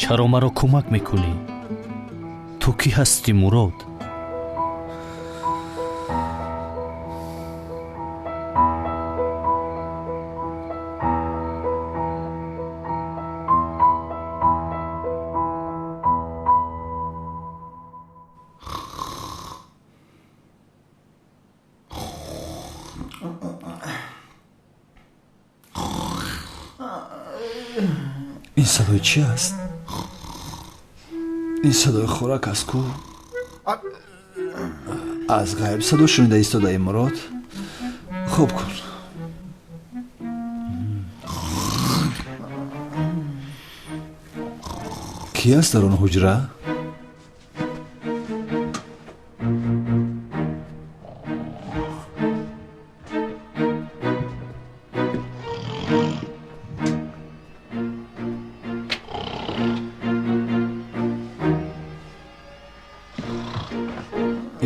Чаро маро кӯмак мекунӣ? Ту кӣ ҳастӣ, Мурод? Ин садои чӣ аст? Ин садои хӯрак аст ку? Аз ғайб садо шунида истодаи, Мурод. Хоб кун. Кӣ аст дар он ҳуҷра?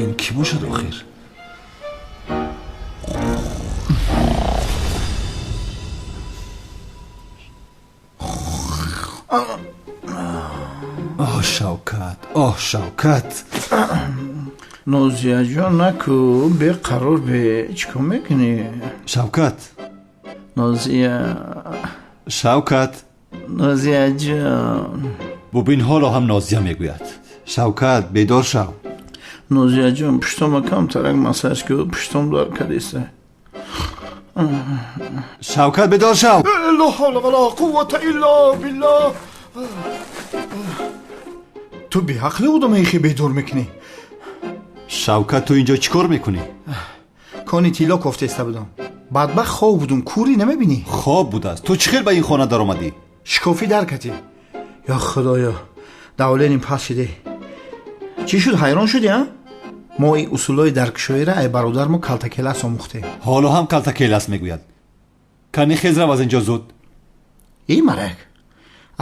Ин кӣ бошад охир? Оҳ, Шавкат, оҳ, Шавкат. Нозияҷон, наку, беқарор бе, чӣ кор мекунӣ? Шавкат. Нозия. Шавкат. Нозияҷон. Бубин, ҳоло ҳам Нозия мегӯяд. Шавкат, бедор шав. Нозияҷон, пуштома камтарак массаж ку, пуштом дард кардиста. Шавкат, бедор шав. Ла ҳавла вала қуввата илла биллаҳ. Ту беақли одама ихе бедор мекунӣ. Шавкат, ту инҷо чӣ кор мекунӣ? Кони тилло кофтеста будам. Бадбахт хоб будум, кӯрӣ намебинӣ? Хоб будааст. Ту чӣ хел ба ин хона даромадӣ? Шикофӣ дар катӣ. Ё худоё, давленим пас шидӣ. Чӣ шуд, ҳайрон шудӣ, а? Мо ин усулҳои даркшоиро ай бародармо калтакелас омӯхтем. Ҳоло ҳам калтакелас мегӯяд. Кани хез, рав аз инҷо зуд. И марак,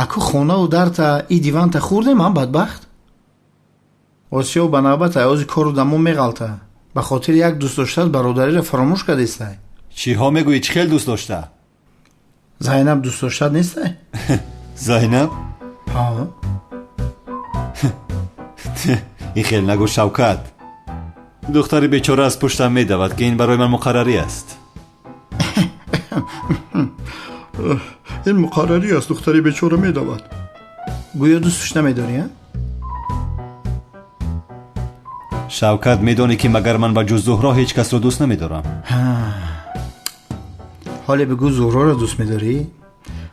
аку хонаву дарта и диванта хӯрдем, ам бадбахт. Осиё ба навбат айози кору дамо меғалта. Ба хотири як дӯст доштат бародариро фаромӯш кардистай. Чиҳо мегӯӣ? Чӣ хел дӯст дошта? Зайнаб дӯст доштат нестай? Зайнаб? Ҳа. Ин хел нагӯ, Шавкат. Духтари бечора аз пуштам медавад, ки ин барои ман муқаррарӣ аст. Ин муқаррарӣ аст, духтари бечора медавад. Гӯё дӯстш намедорӣ, а? Шавкат, медонӣ, ки магар ман ба ҷуз Зуҳро ҳеҷ касро дӯст намедорам. Ҳоле бигӯ, Зуҳроро дӯст медорӣ?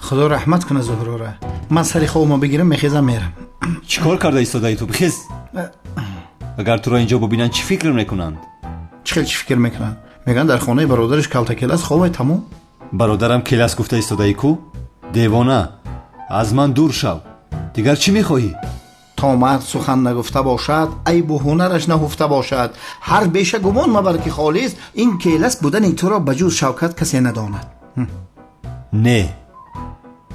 Худо раҳмат кунад Зуҳрора. Ман сари хобама бигирам, мехезам, мерам. Чӣ кор карда истодаи ту? Бихез. Агар туро инҷо бубинанд, чӣ фикр мекунанд? Чӣ хел чӣ фикр мекунанд? Мегӯянд, дар хонаи бародараш калтакелас хобай, тамом. Бародарам келас гуфта истодаӣ ку? Девона, аз ман дур шав. Дигар чӣ мехоҳӣ? То мард сухан нагуфта бошад, айбу ҳунараш наҳуфта бошад, ҳар беша гумон мабар, ки холист. Ин келас будани туро ба ҷуз Шавкат касе надонад. Не,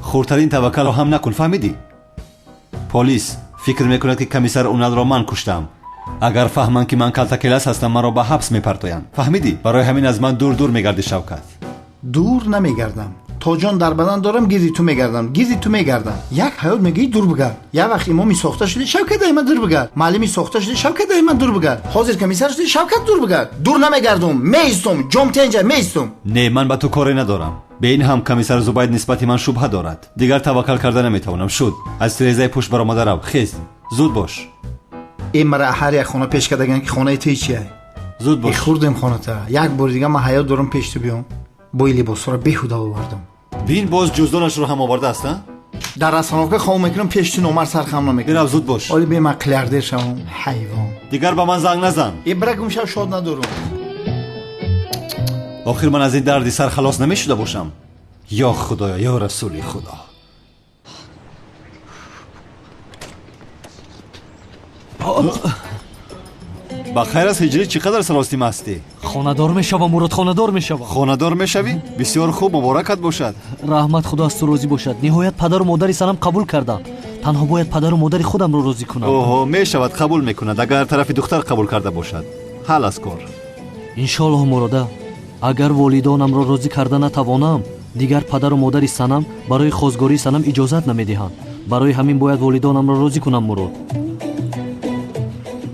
хурдтарин таваккалро ҳам накун, фаҳмидӣ? Полис фикр мекунад, ки комиссар Уналро ман куштам. Агар фаҳманд, ки ман калтакелас ҳастам, маро ба ҳабс мепартоянд, фаҳмидӣ? Барои ҳамин аз ман дур дур мегардӣ, Шавкат. Дур намегардам. То ҷон дар бадан дорам, гирди ту мегардам, гирди ту мегардам. Як ҳаёт мегӯӣ, дур бигард. Як вақт имоми сохта шудӣ, Шавкат, ай ман дур бигард. Муаллими сохта шудӣ, Шавкат, ай ман дур бигард. Ҳозир комиссар шудӣ, Шавкат, дур бигард. Дур намегардум, меистум, ҷом тенҷа меистум. Не, ман ба ту коре надорам. Бе ин ҳам комиссар Зубайд нисбати ман шубҳа дорад. Дигар таваккал карда наметавонам. Шуд, аз тирезаи пушт баромада рав. Хез, зуд бош. Э, мара ҳар як хона пеш кардаган, ки хонаи туи чия? Зуд бош. Хурдем хоната. Як бори дига ман ҳаёт дорам, пеш ту биём. Бо ин либосҳоро беҳуда овардам. Бин, боз ҷуздонашро ҳам овардааст, а? Дар остановка хоб мекунам, пеши ту номар сархам намекунам. Бирав, зуд бош. Оли бе ман қилярдер шавам, ҳайвон. Дигар ба ман занг назан. Е, бира гум шав, шод надорам. Охир ман аз ин дарди сар халос намешуда бошам. Ё худоё, ё расули худо. Ба хайр аст, Ҳиҷрӣ, чӣ қадар саростим ҳастӣ? Хонадор мешавам, Мурод, хонадор мешавам. Хонадор мешавӣ? Бисёр хуб, муборакат бошад. Раҳмат, худо аз ту розӣ бошад. Ниҳоят падару модари санам қабул карданд. Танҳо бояд падару модари худамро розӣ кунам. Оҳо, мешавад, қабул мекунад, агар тарафи духтар қабул карда бошад. Ҳал аз кор. Иншоаллоҳ, Мурода, агар волидонамро розӣ карда натавонам, дигар падару модари санам барои хозгории санам иҷозат намедиҳанд. Барои ҳамин бояд волидонамро розӣ кунам, Мурод.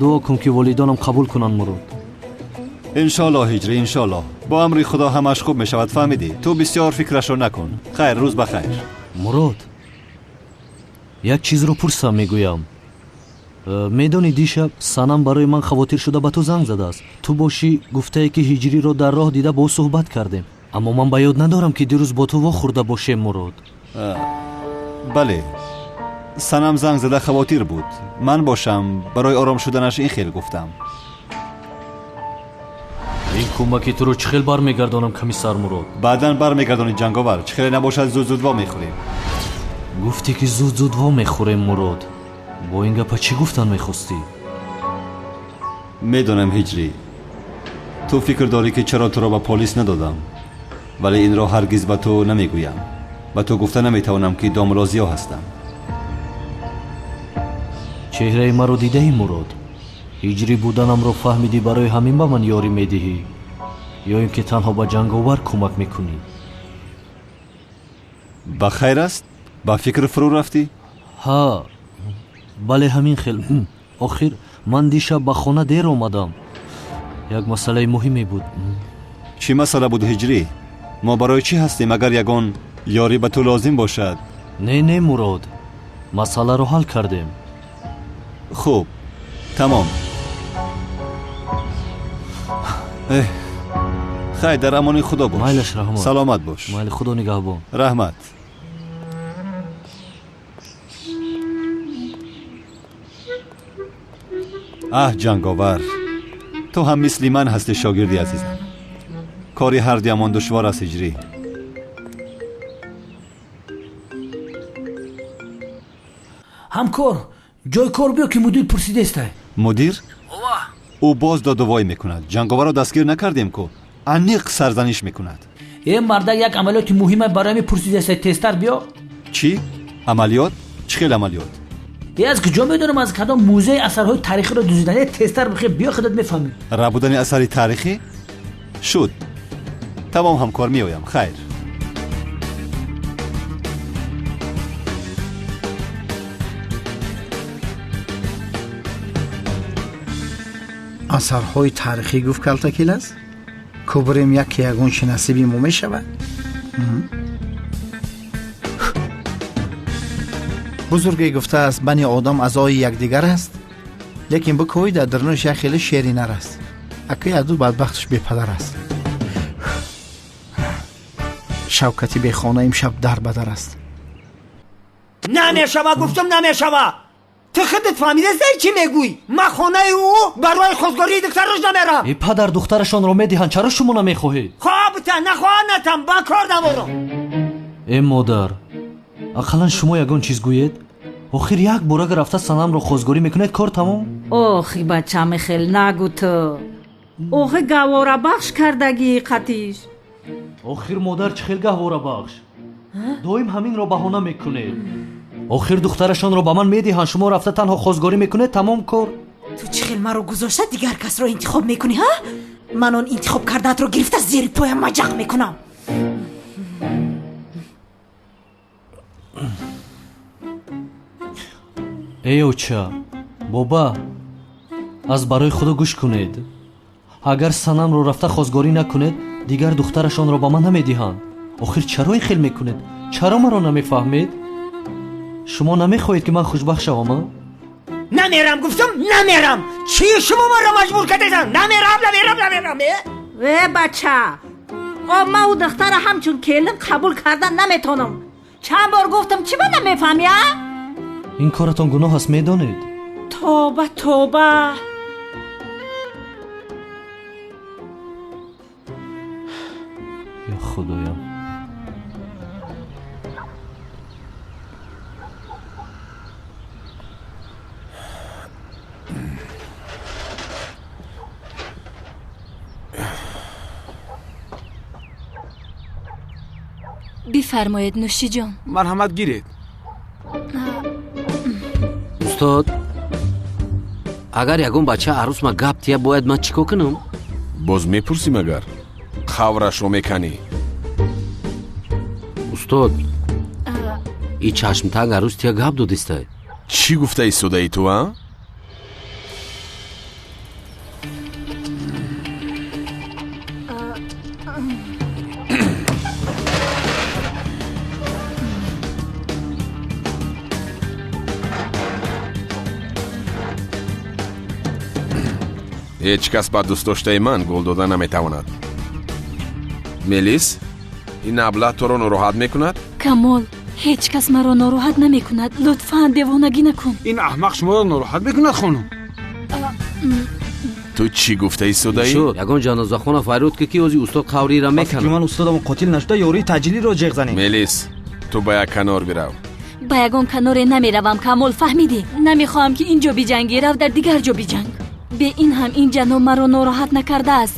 Дуо кун, ки волидонам қабул кунанд, Мурод. Иншоаллоҳ, Ҳиҷрӣ, иншоаллоҳ. Бо амри худо ҳамаш хуб мешавад, фаҳмидӣ? Ту бисёр фикрашро накун. Хайр, рӯз ба хайр. Мурод, як чизро пурсам, мегӯям. Медонӣ, дишаб санам барои ман хавотир шуда ба ту занг задааст. Ту бошӣ, гуфтае, ки Ҳиҷриро дар роҳ дида бо ӯ суҳбат кардем. Аммо ман ба ёд надорам, ки дирӯз бо ту вохӯрда бошем, Мурод. Бале, санам занг зада хавотир буд. Ман бошам, барои ором шуданаш ин хел гуфтам. Ин кӯмаки туро чӣ хел бармегардонам, комиссар Мурод? Баъдан бармегардонӣ, ҷанговар. Чӣ хеле набошад, зуд зуд во мехӯрем. Гуфтӣ, ки зуд зуд во мехӯрем, Мурод. Бо ин гапа чӣ гуфтан мехостӣ? Медонам, Ҳиҷрӣ, ту фикр дорӣ, ки чаро туро ба полис надодам, вале инро ҳаргиз ба ту намегӯям. Ба ту гуфта наметавонам, ки домлозиё ҳастам. Чеҳраи маро дидаӣ, Мурод? Ҳиҷрӣ буданамро фаҳмидӣ, барои ҳамин ба ман ёрӣ медиҳӣ, ё ин ки танҳо ба ҷанговар кӯмак мекунӣ? Ба хайр аст, ба фикр фурӯ рафтӣ? Ҳа, бале, ҳамин хел. Охир ман дишаб ба хона дер омадам, як масъалаи муҳиме буд. Чӣ масъала буд, Ҳиҷрӣ? Мо барои чӣ ҳастем, агар ягон ёрӣ ба ту лозим бошад? Не, не, Мурод, масъаларо ҳал кардем. Хуб, тамом. Эҳ, хайр, дар амони худо бош. Майлаш, раҳмат. Саломат бош. Майли, худо нигаҳбон. Раҳмат. Аҳ, ҷанговар, ту ҳам мисли ман ҳастӣ, шогирди азизам. Кори ҳардуямон душвор аст, Ҳиҷрӣ. Ҳамкор, ҷои кор биё, ки мудир пурсидестай. Мудир? Ӯ боз додувой мекунад. Ҷанговарро дастгир накардем ку, аниқ сарзаниш мекунад. Э, мардак, як амалиёти муҳима, барои ҳамин пурсидестай, тезтар биё. Чӣ амалиёт? Чӣ хел амалиёт? Е, аз куҷо медонам, аз кадом музеи асарҳои таърихиро дуздидан. Е, тезтар бихе биё, худат мефаҳмӣ. Рабудани асари таърихӣ шуд. Тамом, ҳамкор, меоям. Хайр. Асарҳои таърихӣ гуфт, калтакил аст, кубрем яке ягон чи насиби мо мешавад. Бузурге гуфтааст, бани одам аъзои якдигар аст, лекин бикӯй, дар дарунаш як хеле шери нар аст. Акаи аду бадбахташ бепадар аст. Шавкати бехона имшаб дар ба дар аст. Намешава, гуфтам, намешава. Ту худат фаҳмидастай, чӣ мегӯӣ? Ман хонаи ӯ барои хозгории духтараш намерам. Э, падар, духтарашонро медиҳанд, чаро шумо намехоҳед? Хоҳ бута, нахоҳ натам, ба кор надорам. Э, модар, ақаллан шумо ягон чиз гӯед. Охир як бор агар рафта санамро хозгорӣ мекунед, кор тамом. Охи, бача, михел нагӯ ту. Охи, гаҳворабахш кардагии қатиш. Охир, модар, чӣ хел гаҳворабахш? Доим ҳаминро баҳона мекунед. Охир духтарашонро ба ман медиҳанд, шумо рафта танҳо хозгорӣ мекунед, тамом кор. Ту чӣ хел маро гузошта дигар касро интихоб мекунӣ, ҳа? Ман он интихоб кардаатро гирифта зери поям маҷақ мекунам. Эй, оча, боба, аз барои худо гӯш кунед. Агар санамро рафта хозгорӣ накунед, дигар духтарашонро ба ман намедиҳанд. Охир чаро ин хел мекунед? Чаро маро намефаҳмед? Шумо намехоҳед, ки ман хушбахт шавам, а? Намерам, гуфтам, намерам. Чӣ шумо маро маҷбур кардесан? Намерам, намерам, намерам, э. Э, бача. Ман ӯ духтара ҳамчун келин қабул кардан наметонам. Чанд бор гуфтам, чӣ ба намефаҳмӣ, а? Ин коратон гуноҳ аст, медонед? Тоба, тоба. Ё худоям. Бифармоед, нӯшиҷон. Марҳамат, гиред. Устод, агар ягон бача арӯсма гап тия, бояд ман чӣ кор кунам? Боз мепурсӣ магар? Қаврашро меканӣ. Устод, и чашмтанг арӯс тия гап додистай. Чӣ гуфта истодаӣ ту, а? Ҳеҷ кас ба дӯстдоштаи ман гул дода наметавонад. Мелис, ин аблаҳ туро нороҳат мекунад? Камол, ҳеҷ кас маро нороҳат намекунад. Лутфан девонагӣ накун. Ин аҳмақ шуморо нороҳат мекунад, хонум. Ту чӣ гуфта истодаӣ? Шуд, ягон ҷанозахона файруд ки ози устод қавриро меканад. Фикри ман устодам қотил нашуда, ёрии таъҷилиро ҷеғ занем. Мелис, ту ба як канор бирав. Ба ягон каноре намеравам, Камол, фаҳмидӣ? Намехоҳам ки ин ҷо биҷангӣ, рав дар дигар ҷо биҷанг. Бе ин ҳам ин ҷаноб маро нороҳат накардааст.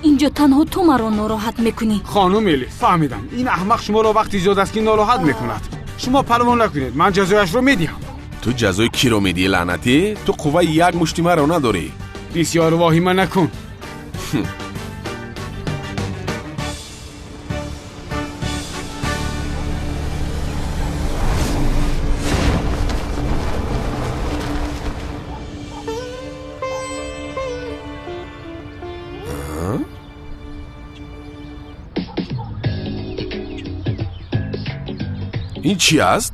Инҷо танҳо ту маро нороҳат мекунӣ. Хонум Элис, фаҳмидам. Ин аҳмақ шуморо вақти зиёд аст ки нороҳат мекунад. Шумо парво накунед, ман ҷазояшро медиҳам. Ту ҷазои киро медиҳӣ, лаънатӣ? Ту қувваи як мушти маро надорӣ. Бисёр воҳима накун. Ин чӣ аст?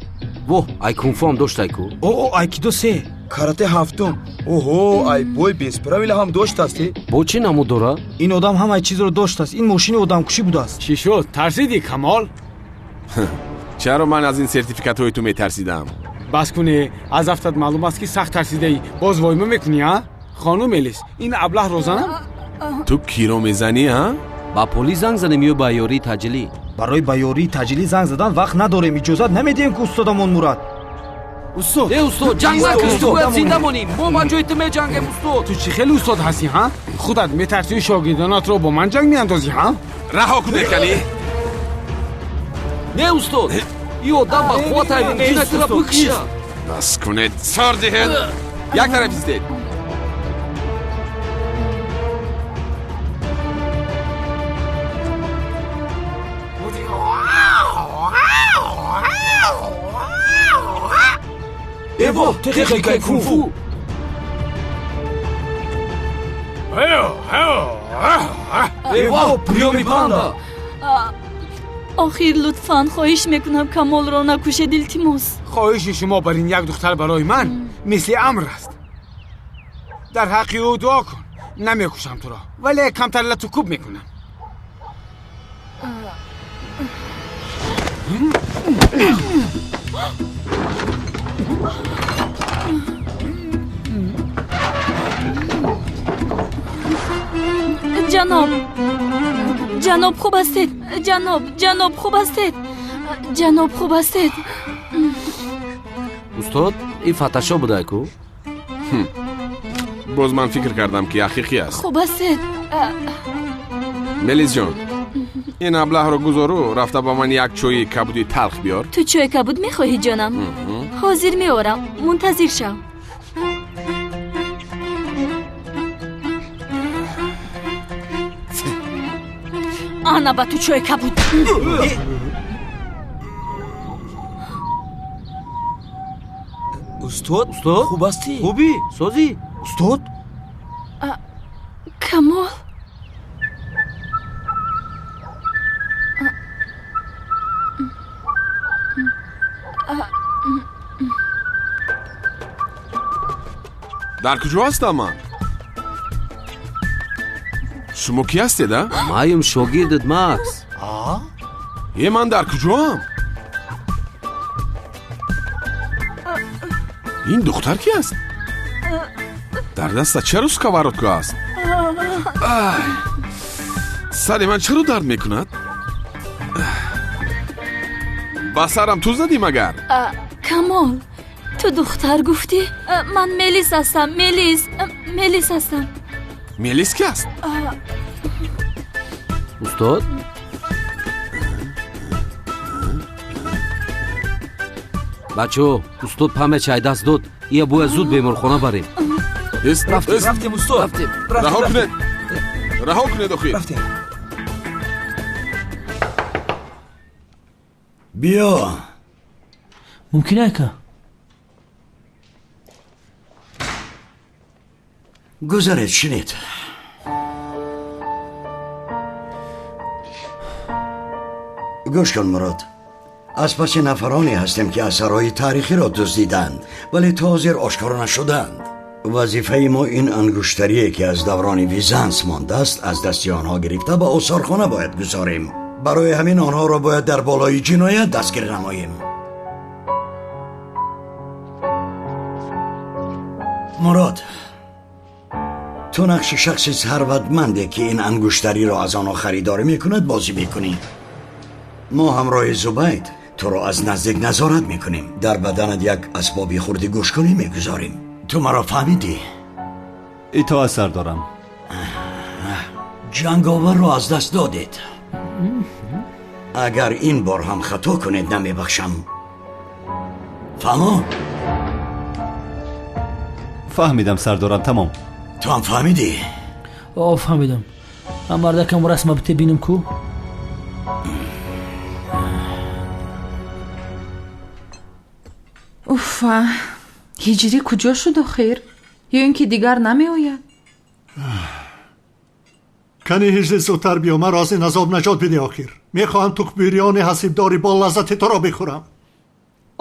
Воҳ, ай кунфуам доштай ку. О, айкидо се, карате ҳафтум. Оҳо, ай бой без правила ҳам доштаст. Бо чӣ намуд дора? Ин одам ҳамаи чизро доштааст. Ин мошини одамкушӣ будааст. Чӣ шуд, тарсидӣ, Камол? Чаро ман аз ин сертификатҳои ту метарсидам? Бас кунӣ, аз афтат маълум аст ки сахт тарсидаӣ. Боз войма мекунӣ, а? Хонум Элис, ин аблаҳро занам? Ту киро мезанӣ, а? Ба полис занг занем ё ба ёрии таъҷилӣ? Барои ба ёрии таъҷилӣ занг задан вақт надорем. Иҷозат намедиҳем ки устодамон мурад. Устод, э устод, ҷанг накун, ту бояд зинда монӣ. Мо ба ҷои ту меҷангем, устод. Ту чӣ хеле устод ҳастӣ, ҳа? Худат метарсию шогирдонатро бо ман ҷанг меандозӣ, ҳа? Раҳо кунед, кани. Не, устод, и одам ба қувватай мумкин аст туро бикушад. Бас кунед, сор диҳед. Як тараф истед. Эво, техникаи кунфу. Эво, приёми панда. Охир, лутфан, хоҳиш мекунам, Камолро накушед, илтимос. Хоҳиши шумо бар ин як духтар барои ман мисли амр аст. Дар ҳаққи ӯ дуо кун. Намекушам туро, вале камтар лату кӯб мекунам. Ҷаноб, ҷаноб, хуб ҳастед? Ҷаноб, ҷаноб, хуб ҳастед? Ҷаноб, хуб ҳастед? Устод, ин фаташо будай ку? Боз ман фикр кардам ки ҳақиқӣ аст. Хуб ҳастед? Мелисҷон, ин аблаҳро гузору рафта ба ман як чойи кабуди талх биёр. Ту чойи кабуд мехоҳӣ, ҷонам? Ҳозир меорам, мунтазир шав. Ана ба ту чойи кабуд. Устод, устод, хуб ҳастӣ? Хубӣ? Созӣ? Устод? Камол, Дар куҷо ҳастам ман? Шумо кӣ ҳастед, а? Маем шогирдат, Макс. Е, ман дар куҷоам? Ин духтар ки аст? Дар даста чаро сковородка аст? Сари ман чаро дард мекунад? Ба сарам ту задӣ магар? Камол, ту духтар гуфтӣ? Ман Мелис ҳастам, Мелис, Мелис ҳастам. Мелис ки аст? Устод? Бачаҳо, устод память даст дод. Ия бояд зуд беморхона барем. Рафтем, устод. Раҳо кунед, раҳо кунед охир. Биё. Мумкин ака? Гузаред, шинед. Гӯш кун, Мурод, аз паси нафароне ҳастем, ки асарҳои таърихиро дуздиданд, вале то ҳозир ошкоро нашуданд. Вазифаи мо ин ангуштарие, ки аз даврони Визанс мондааст, аз дасти онҳо гирифта ба осорхона бояд гузорем. Барои ҳамин онҳоро бояд дар болои ҷиноят дастгир намоем. Мурод, ту нақши шахси сарватманде, ки ин ангуштариро аз онҳо харидорӣ мекунад, бозӣ мекунӣ. Мо ҳамроҳи Зубайд туро аз наздик назорат мекунем. Дар баданат як асбоби хурди гӯшкунӣ мегузорем. Ту маро фаҳмидӣ? Итоат, сардорам. Ҷанговарро аз даст додед. Агар ин бор ҳам хато кунед, намебахшам. Фаҳмо? Фаҳмидам, сардорам, тамом. Ту ҳам фаҳмидӣ? О, фаҳмидам. Мардакам расма бите бинем ку. Уфа, Ҳиҷрӣ куҷо шуд охир? Ё ин ки дигар намеояд? Кани Ҳиҷрӣ, зудтар биё, маро аз ин азоб наҷот бидеҳ охир. Мехоҳам тухмбирёни ҳасибдори бо лаззати туро бихӯрам.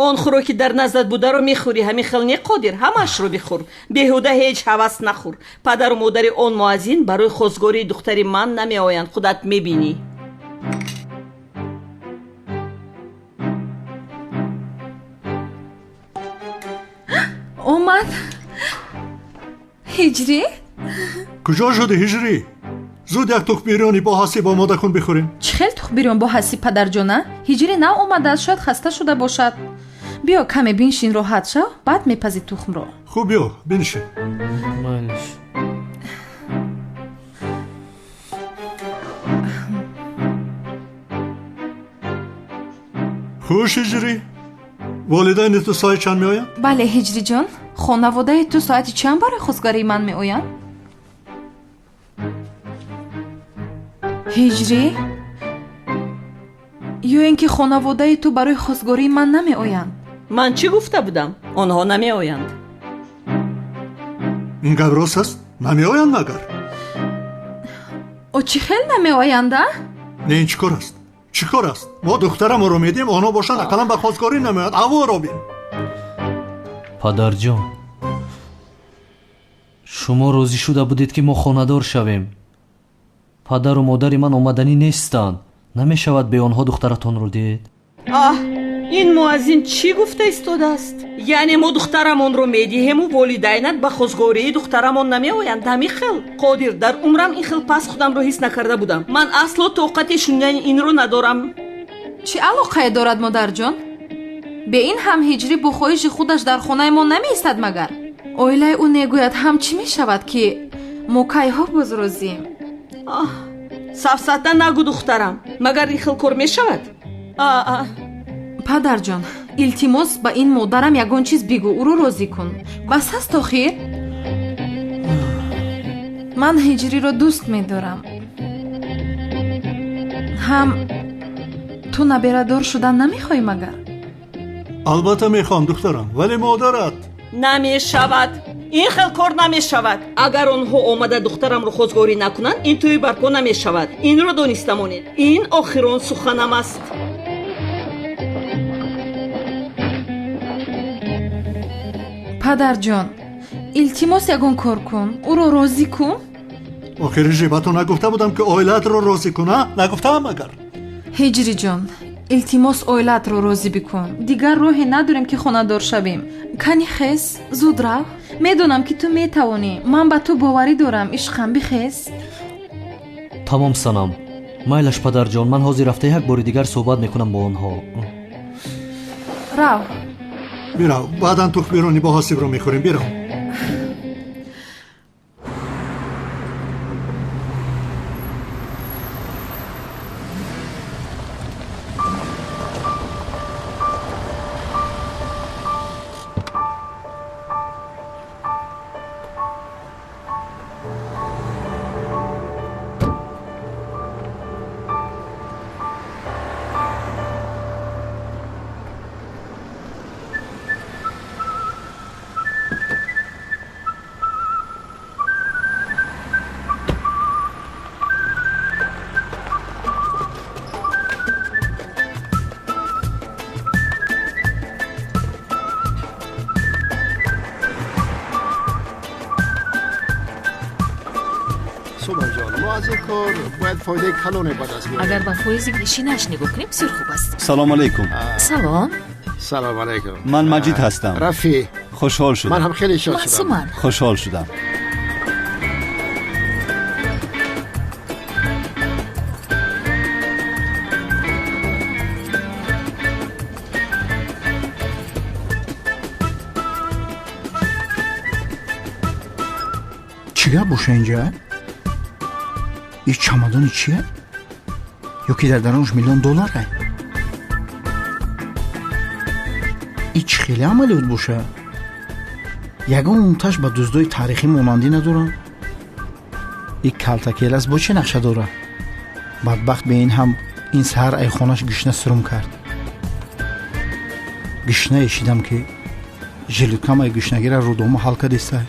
Он хӯроки дар наздат бударо мехӯрӣ, ҳамин хел не, Қодир? Ҳамаашро бихӯр, беҳуда ҳеҷ ҳавас нахӯр. Падару модари он муаззин барои хостгории духтари ман намеоянд, худат мебинӣ. Омад. Ҳиҷрӣ? Куҷо шуди, Ҳиҷрӣ? Зуд як тухмбирёни бо ҳасиб омода кун, бихӯрем. Чӣ хел тухмбирён бо ҳасиб, падарҷона? Ҳиҷрӣ нав омадааст, шояд хаста шуда бошад. Биё, каме биншин, роҳат шав, баъд мепазӣ тухмро. Хуб, биё, бинишин. Майлиш. Хуш, Ҳиҷрӣ, волидайни ту соати чанд меоянд? Бале, Ҳиҷриҷон, хонаводаи ту соати чанд барои хостгории ман меоянд? Ҳиҷрӣ, ё ин ки хонаводаи ту барои хостгории ман намеоянд? Ман чӣ гуфта будам? Онҳо намеоянд. Ин гап рост аст? Намеоянд магар? О, чӣ хел намеоянд, а? Не, ин чӣ кор аст? Чӣ кор аст? Мо духтарамонро медиҳем, онҳо бошанд ақаллан ба хостгорӣ намеоянд. Аворо бин. Падарҷон, шумо розӣ шуда будед, ки мо хонадор шавем. Падару модари ман омаданӣ нестанд. Намешавад бе онҳо духтаратонро диҳед? Аҳ, ин муаззин чӣ гуфта истодааст? Яъне мо духтарамонро медиҳему волидайнат ба хостгории духтарамон намеоянд, ҳамин хел? Қодир, дар умрам ин хел паст худамро ҳис накарда будам. Ман асло тоқати шунидани инро надорам. Чӣ алоқае дорад, модарҷон? Бе ин ҳам Ҳиҷрӣ бо хоҳиши худаш дар хонаи мо намеистад магар? Оилаи ӯ негӯяд ҳам чӣ мешавад, ки мо кайҳо боз розием? Аҳ, сафсата нагӯ, духтарам. Магар ин хел кор мешавад? Падарҷон, илтимос, ба ин модарам ягон чиз бигӯ, ӯро розӣ кун. Бас аст охир. Ман Ҳиҷриро дӯст медорам. Ҳам ту наберадор шудан намехоҳӣ магар? Албатта мехоҳам, духтарам, вале модарат. Намешавад, ин хел кор намешавад. Агар онҳо омада духтарамро хостгорӣ накунанд, ин тӯй барпо намешавад. Инро дониста монед, ин охирон суханам аст. Падарҷон, илтимос, ягон кор кун, ӯро розӣ кун. Охир ҳиҷрӣ, ба ту нагуфта будам, ки оилаатро розӣ куна? Нагуфтаам агар? Ҳиҷриҷон, илтимос, оилаатро розӣ бикун. Дигар роҳе надорем, ки хонадор шавем. Кани хез, зуд рав. Медонам, ки ту метавонӣ. Ман ба ту боварӣ дорам, ишқам, бихез. Тамом, Санам. Майлаш, падарҷон, ман ҳозир рафта як бори дигар суҳбат мекунам бо онҳо. Рав. Бирав, баъдан тухмбирони бо ҳосибро мехӯрем. Бирав. Фоидаи калоне ба даст меорем. Агар ба фоизи гишинаш нигоҳ кунем, бисёр хуб аст. Салом алейкум. Салом. Салом алейкум. Ман Маҷид ҳастам. Рафӣ. Хушҳол шудам. Ман ҳам хеле шод шудам. Ман. Хушҳол шудам. Чӣ гап боша инҷа? Ин чамадони чия? Ё ки дар дарунаш миллион доллар ай? Ин чӣ хеле амалиёт боша? Ягон таш ба дуздои таърихӣ монандӣ надорам. Ин калтакелас бо чӣ нақша дорад? Бадбахт бе ин ҳам ин саҳар айхонаш гишна сурум кард. Гишна эшидам, ки желудкам ай гишнагира рӯдома ҳал кадистай.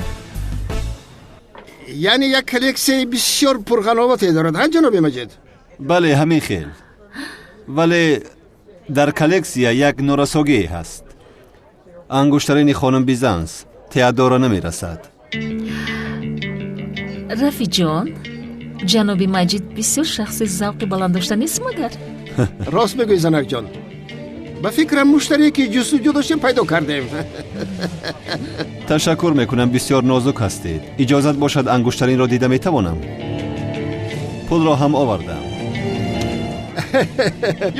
Яъне як коллексияи бисёр пурғановате дорад, ҳа, ҷаноби Маҷид? Бале, ҳамин хел. Вале дар коллексия як норасогие ҳаст. Ангуштарини хонум Бизанс Теодора намерасад. Рафиҷон, ҷаноби Маҷид бисёр шахси завқи баланд дошта нест магар? Рост мегӯӣ, занакҷон. Ба фикрам, муштарие, ки ҷустуҷӯ доштем, пайдо кардем. Ташаккур мекунам, бисёр нозук ҳастед. Иҷозат бошад, ангуштаринро дида метавонам? Пулро ҳам овардам.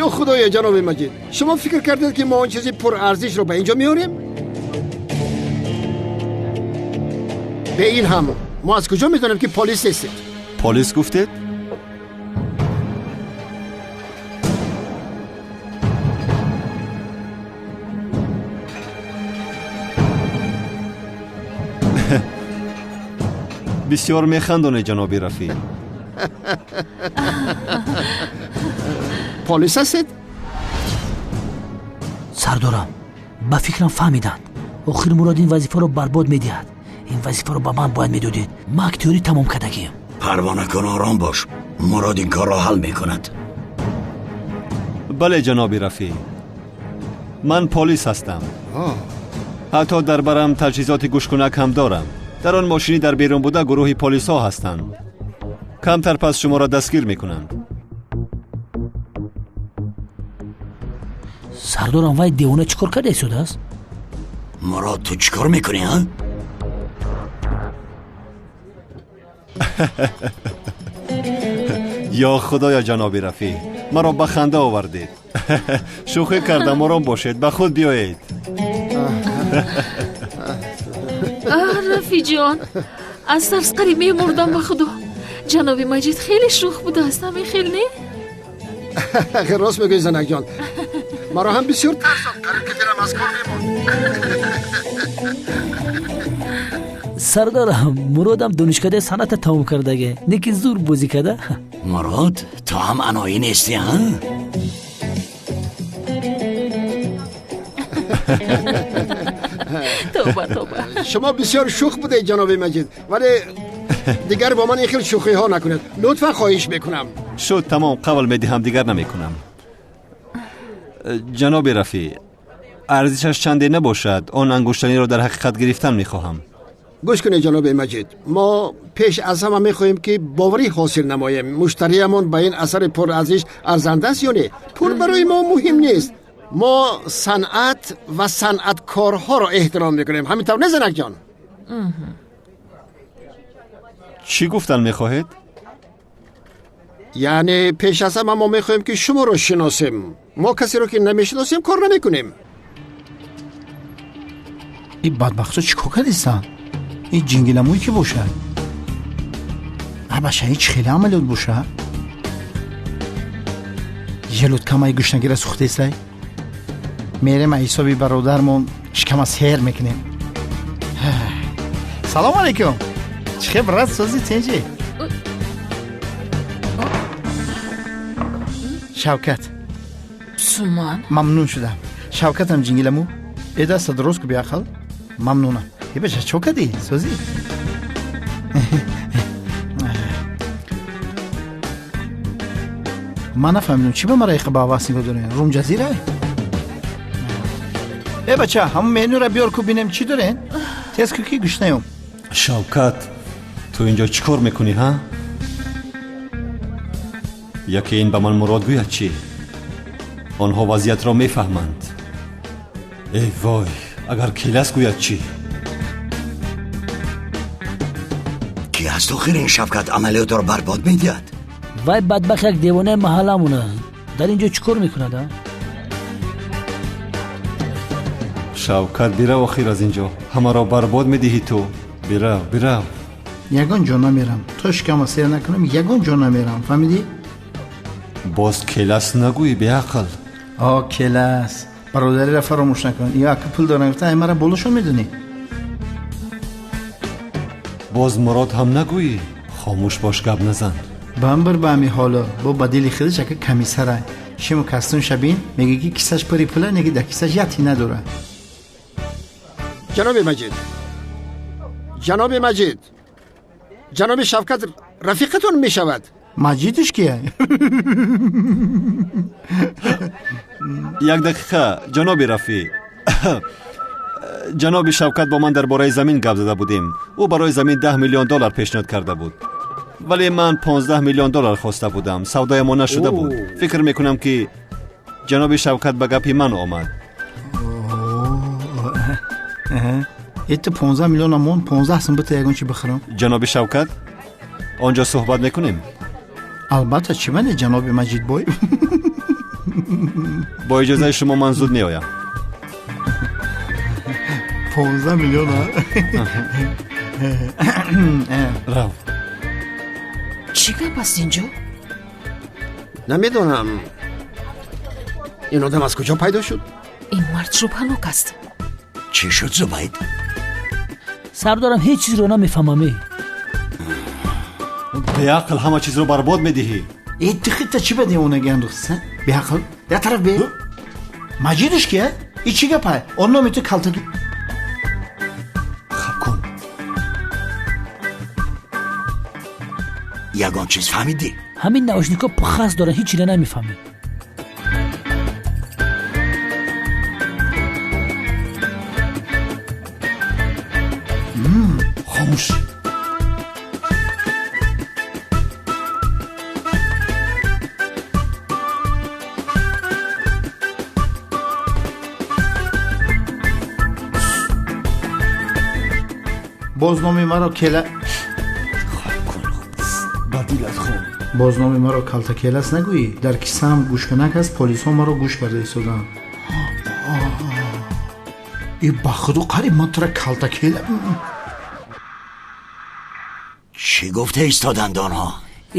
Ё худоё, ҷаноби Маҷид, шумо фикр кардед, ки мо он чизи пурарзишро ба ин ҷо меорем? Бе ин ҳам мо аз куҷо медонем, ки полис нестед? Полис гуфтед? Бисёр механдонед, ҷаноби Рафӣ. Полис ҳастед? Сардорам, ба фикрам, фаҳмиданд. Охир Мурод ин вазифаро барбод медиҳад. Ин вазифаро ба ман бояд медодед. Ман актёрӣ тамом кардагием. Парво накун, ором бош. Мурод ин корро ҳал мекунад. Бале, ҷаноби Рафӣ, ман полис ҳастам. Ҳатто дар барам таҷҳизоти гӯшкунак ҳам дорам. Дар он мошинӣ дар берун буда гурӯҳи полисҳо ҳастанд. Камтар пас шуморо дастгир мекунанд. Сардорам, вай девона чӣ кор карда истодааст? Мурод, ту чӣ кор мекунӣ, а? Ё худоё, ҷаноби Рафӣ, маро ба ханда овардед. Шӯхӣ кардам, ором бошед, ба худ биёед. Рафиҷон, аз тарс қариб мемурдам, ба худо. Ҷаноби Маҷид хеле шӯх будааст, ҳамин хел не? Рост мегӯӣ, занакҷон. Маро ҳам бисёр тарсон, қариб ки дилам аз кор мемонд. Сардорам, Муродам донишкадаи санъата тамом кардаге, не ки зур бозӣ карда. Мурод, ту ҳам аноӣ нестӣ, ҳа? Тоба, тоба. Шумо бисёр шӯх будед, ҷаноби Маҷид, вале дигар бо ман ин хел шӯхиҳо накунед, лутфан, хоҳиш мекунам. Шуд, тамом, қавл медиҳам, дигар намекунам. Ҷаноби Рафӣ, арзишаш чанде набошад, он ангуштаниро дар ҳақиқат гирифтан мехоҳам. Гӯш кунед, ҷаноби Маҷид, мо пеш аз ҳама мехоҳем, ки боварӣ ҳосил намоем, муштариямон ба ин асари пурарзиш арзанда аст ё не. Пул барои мо муҳим нест. Мо санъат ва санъаткорҳоро эҳтиром мекунем. Ҳамин тавр не, занакҷон? Чӣ гуфтан мехоҳед? Яъне пеш аз ҳама мо мехоҳем, ки шуморо шиносем. Мо касеро ки намешиносем, кор намекунем. Ин бадбахтҳо чӣ кор кардистанд? Ин ҷингиламӯй ки бошад? Абаша, ин чӣ хеле амалиёт бошад? Желудкамаи гушнагира сӯхтесай. Мерем, а ҳисоби бародармон шикама сер мекунем. Салому алайкум, чӣ хел, брат, сози, тинҷи? Шавкат. Суман. Мамнун шудам. Шавкатам, ҷингиламӯ. Э, даста дуруст ку, беақл. Мамнунам. Э, баша, чо кардӣ, созӣ? Ман нафаҳмидам, чӣ ба мара иқа ба ҳавас нигоҳ дорем? Румҷазира? Э, бача, ҳамон менюра биёр ку, бинем чӣ дорем. Тез ку, ки гушнаём. Шавкат, ту инҷо чӣ кор мекунӣ, ҳа? Яке ин ба ман Мурод гӯяд чӣ? Онҳо вазъиятро мефаҳманд. Эй вой, агар Келас гӯяд чӣ? Ки аст охир ин Шавкат, амалиётро барбод медиҳад? Вай бадбахт як девонаи маҳалламон аст. Дар ин ҷо чӣ кор мекунад, а? Шавкат, бирав охир аз ин ҷо, ҳамаро барбод медиҳӣ ту. Бирав, бирав. Ягон ҷо намерам. То шикама сер накунам, ягон ҷо намерам, фаҳмидӣ? Боз Келас нагӯӣ, беақл. О, Келас, бародариро фаромӯш накун. Ё ака пул дорам гуфта, ай мара болошон медонӣ. Боз Мурод ҳам нагӯӣ. Хомӯш бош, гап назан. Бамбир ба ҳами ҳоло бо ба дили худаш ака комиссара. Шиму кастун шабин мегӯ, ки кисаш пури пула, неги дар кисаш як тина дорад. Ҷаноби Маҷид, ҷаноби Маҷид, ҷаноби Шавкат рафиқатон мешавад. Маҷидиш кия? Як дақиқа, ҷаноби Рафӣ. Ҷаноби Шавкат бо ман дар бораи замин гап зада будем. Ӯ барои замин 10 миллион доллар пешниҳод карда буд, вале ман 15 миллион доллар хоста будам. Савдоямон нашуда буд. Фикр мекунам, ки ҷаноби Шавкат ба гапи ман омад. Это 15 миллиона мон, 15 сум бита, ягон чи бихӯрам. Ҷаноби Шавкат, он ҷо суҳбат мекунем. Албатта, чӣ мане, ҷаноби Маҷидбой. Бо иҷозаи шумо ман зуд меоям. 15 миллиона. Рав. Чӣ гап аст ин ҷо? Намедонам, ин одам аз куҷо пайдо шуд. Ин мард шубҳанок аст. Чӣ шуд, Зубайд? Сардорам, ҳеҷ чизро намефаҳмам, е. Беақл, ҳама чизро барбод медиҳӣ. Э, ту хита чӣ ба девонагӣ андохтиса, беақл? Як тараф бе. Маҷидиш кия? И чӣ гапай? Он номи ту калтаки. Хаб кун. Ягон чиз фаҳмидӣ? Ҳамин наушникҳо пухас доранд, ҳеҷ чиро намефаҳмед. Хомӯш. Боз номи маро кела. Ба дилат хоб. Боз номи маро калтакелас нагӯӣ. Дар кисаам гӯшканак аст, полисҳо маро гӯш карда истоданд. И ба худо, қариб ман тура калтакела. Чӣ гуфта истоданд онҳо?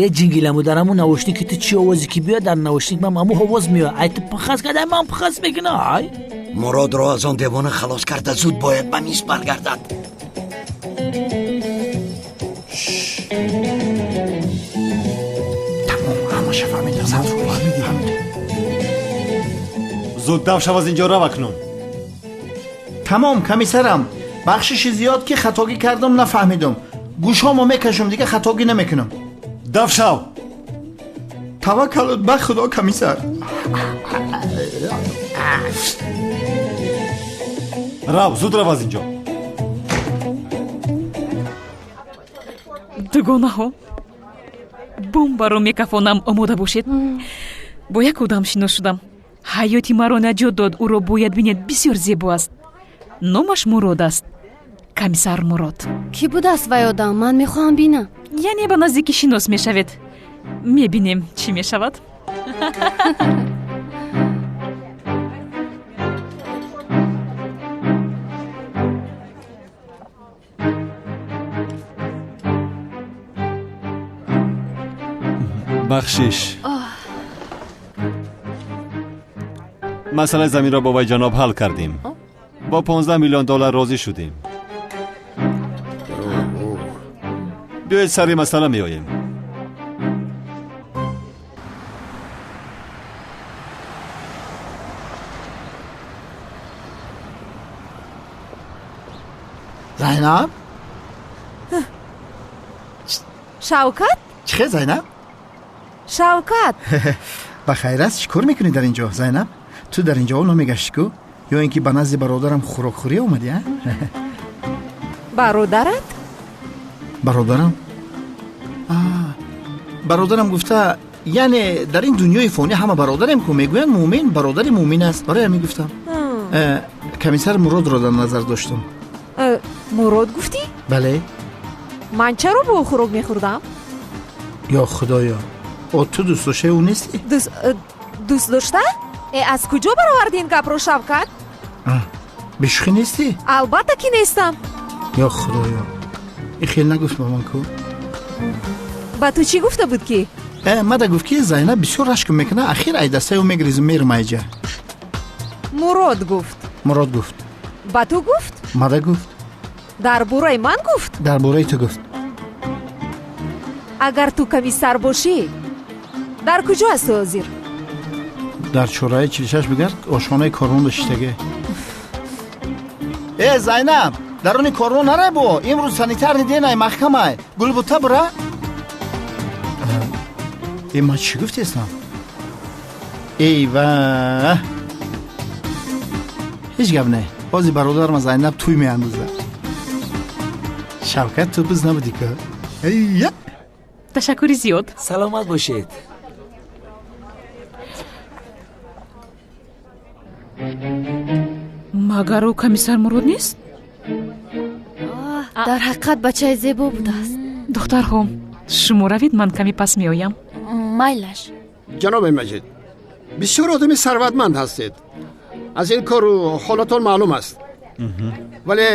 Е, ҷингиламу, дар ҳамун наушники ту чӣ овозе ки биёяд, дар наушник ман ҳамун овоз меояд. Ай, ту пахас карда, ман пахас мекунам, ай. Муродро аз он девона халос карда, зуд бояд ба мис баргардад. Тамом, ҳамаша фаҳмидам, фаҳмидам. Зуд дав шав аз инҷо, рав акнун. Тамом, комиссарам, бахшиши зиёд, ки хатогӣ кардам, нафаҳмидам. Гӯшҳомо мекашам, дига хатогӣ намекунам. Дав шав. Таваккалут ба худо, комиссар. Рав, зуд рав аз инҷо. Дугонаҳо, бомбаро мекафонам, омода бошед. Бо як одам шинос шудам, ҳаёти маро наҷот дод. Ӯро бояд бинед, бисёр зебо аст. Номаш Мурод аст, комиссар Мурод. Кӣ будааст вай одам? Ман мехоҳам бинам. Яъне ба наздикӣ шинос мешавед, мебинем, чӣ мешавад. Бахшиш, масъалаи заминро бо вай ҷаноб ҳал кардем, бо 15 миллион доллар розӣ шудем. Биёед, сари масъала меоем. Зайнаб. Шавкат. Чӣ хел, Зайнаб? Шавкат. Ба хайр аст? Чӣ кор мекунӣ дар ин ҷо, Зайнаб? Ту дар ин ҷо намегашти ку? Ё ин ки ба назди бародарам хӯрокхӯрӣ омадӣ, а? Бародарат? Бародарам? Бародарам гуфта, яъне дар ин дунёи фонӣ ҳама бародарем ку. Мегӯянд, муъмин бародари муъмин аст, барои ҳамин гуфтам. Комиссар Муродро дар назар доштам. Мурод гуфтӣ? Бале. Ман чаро бо ӯ хӯрок мехӯрдам? Ё худоё, о, ту дӯстдоштаи ӯ нестӣ? Дӯст дошта? Э, аз куҷо бароварди ин гапро, Шавкат? Бешӯхӣ нестӣ? Албатта ки нестам. Ё худоё, и хел нагуфт ба ман ку. Ба ту чӣ гуфта буд ки? Мада гуфт, ки Зайнаб бисёр рашк мекунад, ахир ай дастаи ӯ мегрезу мерум айҷа. Мурод гуфт? Мурод гуфт. Ба ту гуфт? Мада гуфт. Дар бораи ман гуфт? Дар бораи ту гуфт. Агар ту комиссар бошӣ, дар куҷо ҳастӣ ҳозир? Дар чораи 46 бигард, ошхонаи Корвон доштаге. Э, Зайнаб, даруни Корвон нарай, бо имрӯз санитарный день ай, маҳкамай. Гулбута бура. Э, ман чӣ гуфтестам? Эй ва, ҳеҷ гап не, ҳозир бародарма Зайнаб тӯй меандозад. Шавкат, ту биз набудӣ ку? Я. Ташаккури зиёд. Саломат бошед. Магар ӯ комиссар Мурод нест? Дар ҳақиқат бачаи зебо будааст. Духтарҳо, шумо равед, ман каме пас меоям. Майлаш. Ҷаноби Маҷид, бисёр одами сарватманд ҳастед, аз ин кору ҳолатон маълум аст, вале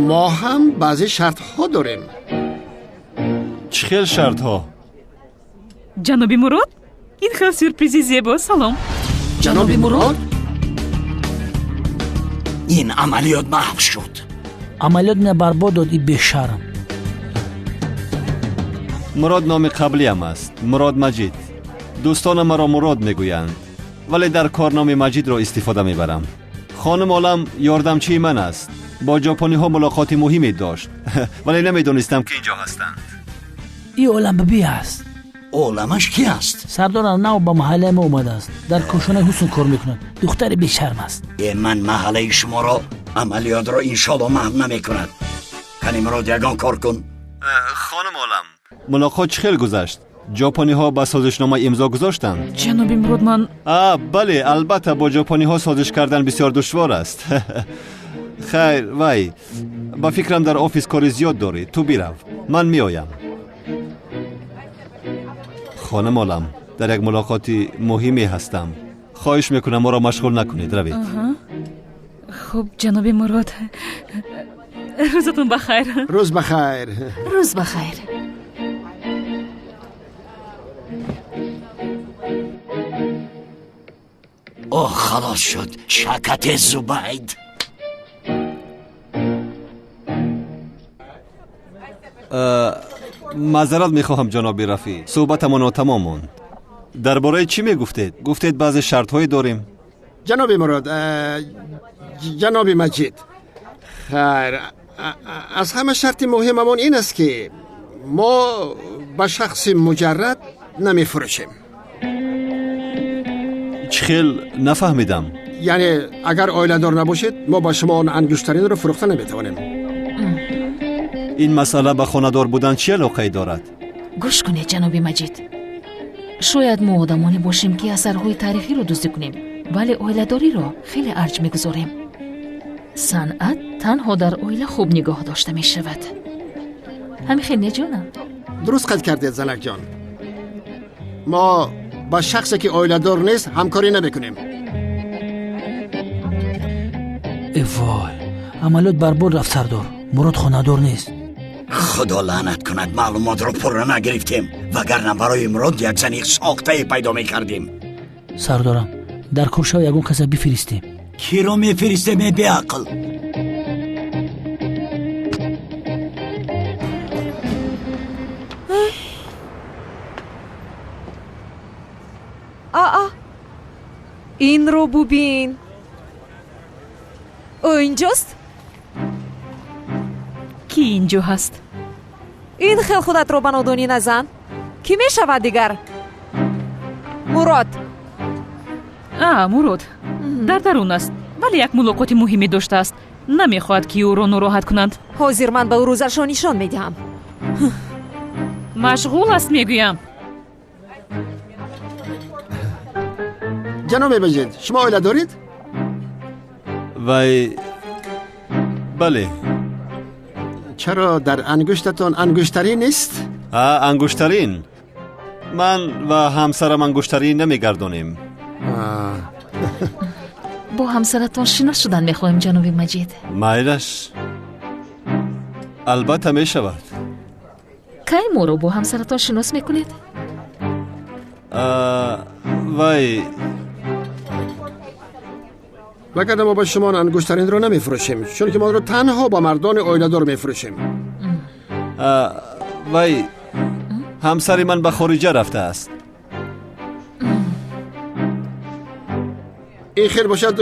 мо ҳам баъзе шартҳо дорем. Чӣ хел шартҳо? Ҷаноби Мурод, ин хел сюрпризи зебо, салом. Ҷаноби Мурод. Ин амалиёт маҳв шуд. Амалиёт мена барбод дод, и бешарм. Мурод номи қаблиам аст, Мурод Маҷид. Дӯстонам маро Мурод мегӯянд, вале дар кор номи Маҷидро истифода мебарам. Хонум Олам ёрдамчии ман аст. Бо ҷопониҳо мулоқоти муҳиме дошт, вале намедонистам, ки инҷо ҳастанд. И Олам биби аст. Оламаш ки аст? Сардорам, нав ба маҳаллаи мо омадааст, дар кошонаи ҳусн кор мекунад, духтари бешарм аст. Э, ман маҳаллаи шуморо амалиётро иншолло маҳв намекунад. Кани, Мурод, ягон кор кун. Хонум Олам, мулоқот чӣ хел гузашт? Ҷопониҳо ба созишнома имзо гузоштанд? Ҷаноби Мурод, ман А, бале, албатта, бо ҷопониҳо созиш кардан бисёр душвор аст. Хайр, вай, ба фикрам, дар офис кори зиёд дорӣ, ту бирав, ман меоям. Хонум Олам, дар як мулоқоти муҳиме ҳастам, хоҳиш мекунам, моро машғул накунед, равед. Хуб, ҷаноби Мурод, рӯзатон ба хайр. Рӯз ба хайр. Рӯз ба хайр. Оҳ, халос шуд, шакате Зубайд. Маъзарат мехоҳам, ҷаноби Рафӣ, суҳбатамон нотамом монд. Дар бораи чӣ мегуфтед? Гуфтед, баъзе шартҳое дорем. Ҷаноби Мурод, ҷаноби Маҷид, хайр, аз ҳама шарти муҳимамон ин аст, ки мо ба шахси муҷаррад намефурӯшем. Чӣ хел, нафаҳмидам. Яъне агар оиладор набошед, мо ба шумо он ангуштаринро фурӯхта наметавонем. Ин масъала ба хонадор будан чӣ алоқае дорад? Гӯш кунед, ҷаноби Маҷид, шояд мо одамоне бошем, ки асарҳои таърихиро дуздӣ кунем, вале оиладориро хеле арҷ мегузорем. Санъат танҳо дар оила хуб нигоҳ дошта мешавад. Ҳамин хел не, ҷонам? Дуруст қайд кардед, занакҷон. Мо ба шахсе ки оиладор нест, ҳамкорӣ намекунем. Э вой, амалиёт барбод рафт, сардор. Мурод хонадор нест. Худо лаънат кунад, маълумотро пурра нагирифтем, вагарна барои Мурод як зани сохтае пайдо мекардем. Сардорам, дар кор шав, ягон каса бифиристем. Киро мефиристем, э беақл? Аа, инро бубин, ӯ инҷост. Кӣ инҷо ҳаст? Ин хел худатро ба нодонӣ назан. Кӣ мешавад дигар? Мурод. А, Мурод дар дарун аст, вале як мулоқоти муҳиме доштааст, намехоҳад, ки ӯро нороҳат кунанд. Ҳозир ман ба ӯ рӯзашро нишон медиҳам. Машғул аст, мегӯям. Ҷаноби Маҷид, шумо оила доред? Вай, бале. Чаро дар ангуштатон ангуштарин нест? А, ангуштарин. Ман ва ҳамсарам ангуштарин намегардонем. Бо ҳамсаратон шинос шудан мехоҳем, ҷаноби Маҷид. Майлаш, албатта, мешавад. Кай моро бо ҳамсаратон шинос мекунед? Вай. Вагарна мо ба шумо ангуштаринро намефурӯшем, чунки мо онро танҳо ба мардони оиладор мефурӯшем. Вай, ҳамсари ман ба хориҷа рафтааст. Ин хел бошад,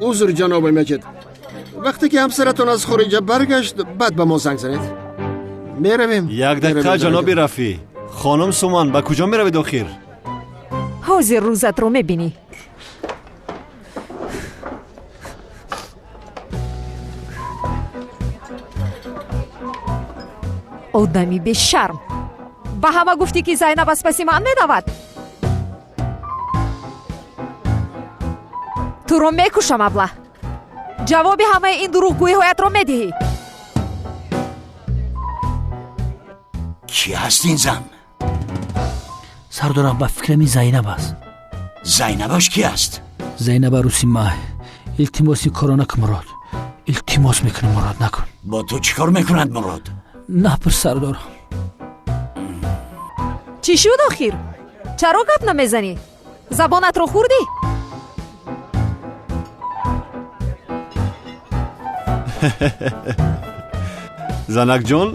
узр, ҷаноби Маҷид. Вақте ки ҳамсаратон аз хориҷа баргашт, баъд ба мо занг занед. Меравем. Як дақиқа, ҷаноби Рафӣ. Хонум Суман, ба куҷо меравед охир? Ҳозир рӯзатро мебинӣ. Одами бешарм, ба ҳама гуфтӣ, ки Зайнаб аз паси ман медавад. Туро мекушам, аблаҳ. Ҷавоби ҳамаи ин дурӯғгӯиҳоятро медиҳӣ. Кӣ ҳаст ин зан? Сардорам, ба фикрам, ин Зайнаб аст. Зайнабаш кӣ аст? Зайнаб арӯси май. Илтимос, ин корро накун, Мурод. Илтимос мекунам, Мурод, накун. Бо ту чӣ кор мекунад Мурод? Напурс, сардорам. Чӣ шуд охир? Чаро гап намезанӣ? Забонатро хӯрдӣ? Занакҷон,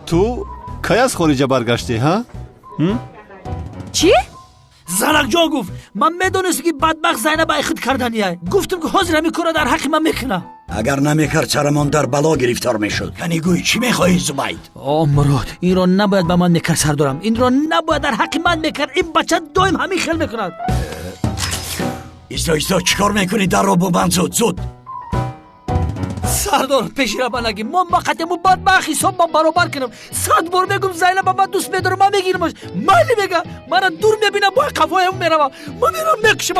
ту кай аз хориҷа баргаштӣ, ҳа? Чӣ? Занакҷон гуфт, ман медонистам, ки бадбахт Зайнаб айхуд карданияй. Гуфтам, ки ҳозир ҳамин корро дар ҳаққи ман мекунам. Агар намекард, сарамон дар бало гирифтор мешуд. Кани, гӯй, чӣ мехоҳӣ, Зубайд? О, Мурод инро набояд ба ман мекард, сардорам. Инро набояд дар ҳаққи ман мекард. Ин бача доим ҳамин хел мекунад. Исто, исто, чӣ кор мекунӣ? Дарро бубанд, зуд, зуд! Сардор, пеши раба нагӣ. Мо мақатему бадбахт ҳисоб ман баробар кунам. 100 бор мегум, Зайнаба ман дӯст медорам, ман мегирамаш, майли мега, мана дур мебинам, бо қафоям меравам, ман мерам, мекушам.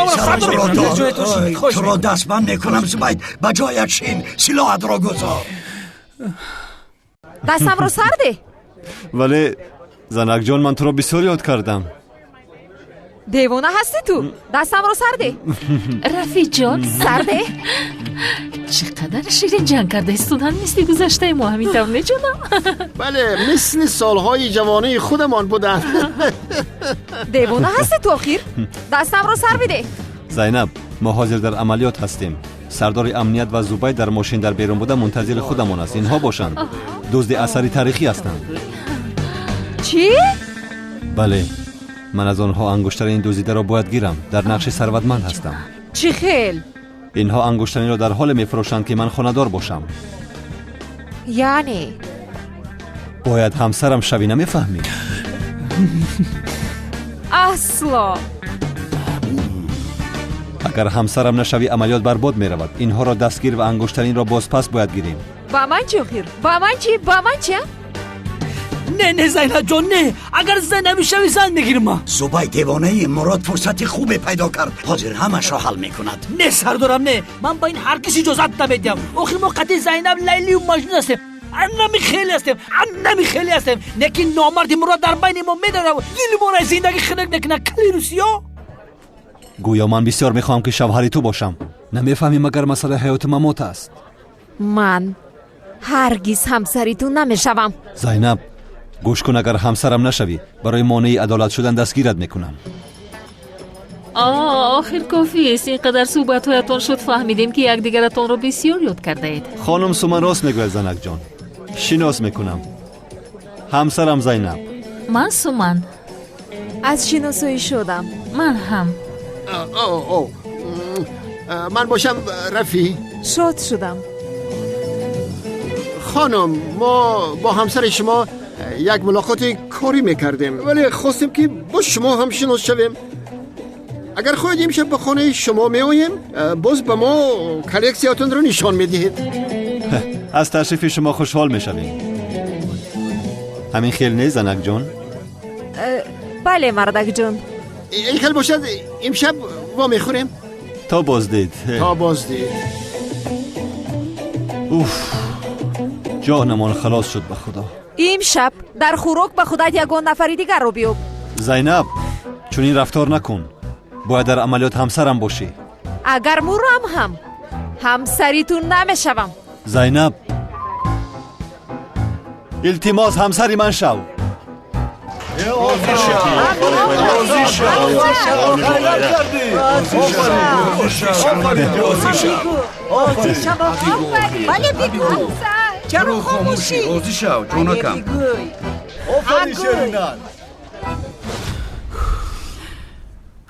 Туро дастбанд мекунам, Зубайд. Ба ҷоят шин, силоҳатро гузор. Дастамро сарде. Вале, занакҷон, ман туро бисёр ёд кардам. Девона ҳастӣ ту? Дастамро сарде. Рафиҷон. Сарде. Чӣ қадар ширин ҷанг карда истоданд, мисли гузаштаи мо. Ҳамин тавр неҷонам? Бале, мисли солҳои ҷавонии худамон буданд. Девона ҳастӣ ту охир? Дастамро сар бидеҳ. Зайнаб, мо ҳозир дар амалиёт ҳастем. Сардори амният ва Зубайд дар мошин дар берун буда, мунтазири худамон аст. Инҳо бошанд, дузди асари таърихӣ ҳастанд. Чӣ? Бале, ман аз онҳо ангуштарини дуздидаро бояд гирам. Дар нақши сарватманд ҳастам. Чӣ хел? Инҳо ангуштариро дар ҳоле мефурӯшанд, ки ман хонадор бошам. Яъне? Бояд ҳамсарам шавӣ, намефаҳмӣ? Асло. Агар ҳамсарам нашавӣ, амалиёт барбод меравад. Инҳоро дастгир ва ангуштаринро бозпас бояд гирем. Ба ман чӣ охир? Ба ман чӣ? Ба ман чӣ? Не, не, Зайнаб ҷон, не. Агар зан намешавӣ, зан мегирам ман. Зубай, девонаи Мурод фурсати хубе пайдо кард. Ҳозир ҳамашро ҳал мекунад. Не, сардорам, не. Ман ба ин ҳаргиз иҷозат намедиҳам. Охир мо қатъи Зайнаб Лайлию Маҷнун ҳастем. Аннами хеле ҳастем, аннами хеле ҳастем. Лекин номарди Мурод дар байни мо медарав, дили моро аз зиндагӣ хунук мекунад. Кали русиё. Гӯё ман бисёр мехоҳам, ки шавҳари ту бошам. Намефаҳмӣ, магар масъалаи ҳаёту мамот аст. Ман ҳаргиз ҳамсари ту намешавам. Зайнаб, гӯш кун, агар ҳамсарам нашавӣ, барои монеи адолат шудан дастгират мекунам. Охир кофист. Ин қадар суҳбатҳоятон шуд, фаҳмидем, ки якдигаратонро бисёр ёд кардаед. Хонум Суман рост мегӯяд, занакҷон. Шинос мекунам, ҳамсарам Зайнаб. Ман Суман. Аз шиносоӣ шудам. Ман ҳам. Ман бошам Рафӣ. Шод шудам. Хонум, мо бо ҳамсари шумо як мулоқоти корӣ мекардем, вале хостем, ки бо шумо ҳам шинос шавем. Агар хоҳед, имшаб ба хонаи шумо меоем, боз ба мо коллексиятонро нишон медиҳед. Аз ташрифи шумо хушҳол мешавем. Ҳамин хел не, занакҷон? Бале, мардакҷон. Ин хел бошад, имшаб вомехӯрем. То боздид. То боздид. Уф, ҷонамон халос шуд, ба худо. Имшаб дар хӯрок ба худат ягон нафари дигарро биёб. Зайнаб, чунин рафтор накун. Бояд дар амалиёт ҳамсарам бошӣ. Агар мурам ҳам ҳамсари ту намешавам. Зайнаб, илтимос, ҳамсари ман шав. Бале, бигӯ, чаро хомӯшӣ? Розӣ шав, ҷонакам.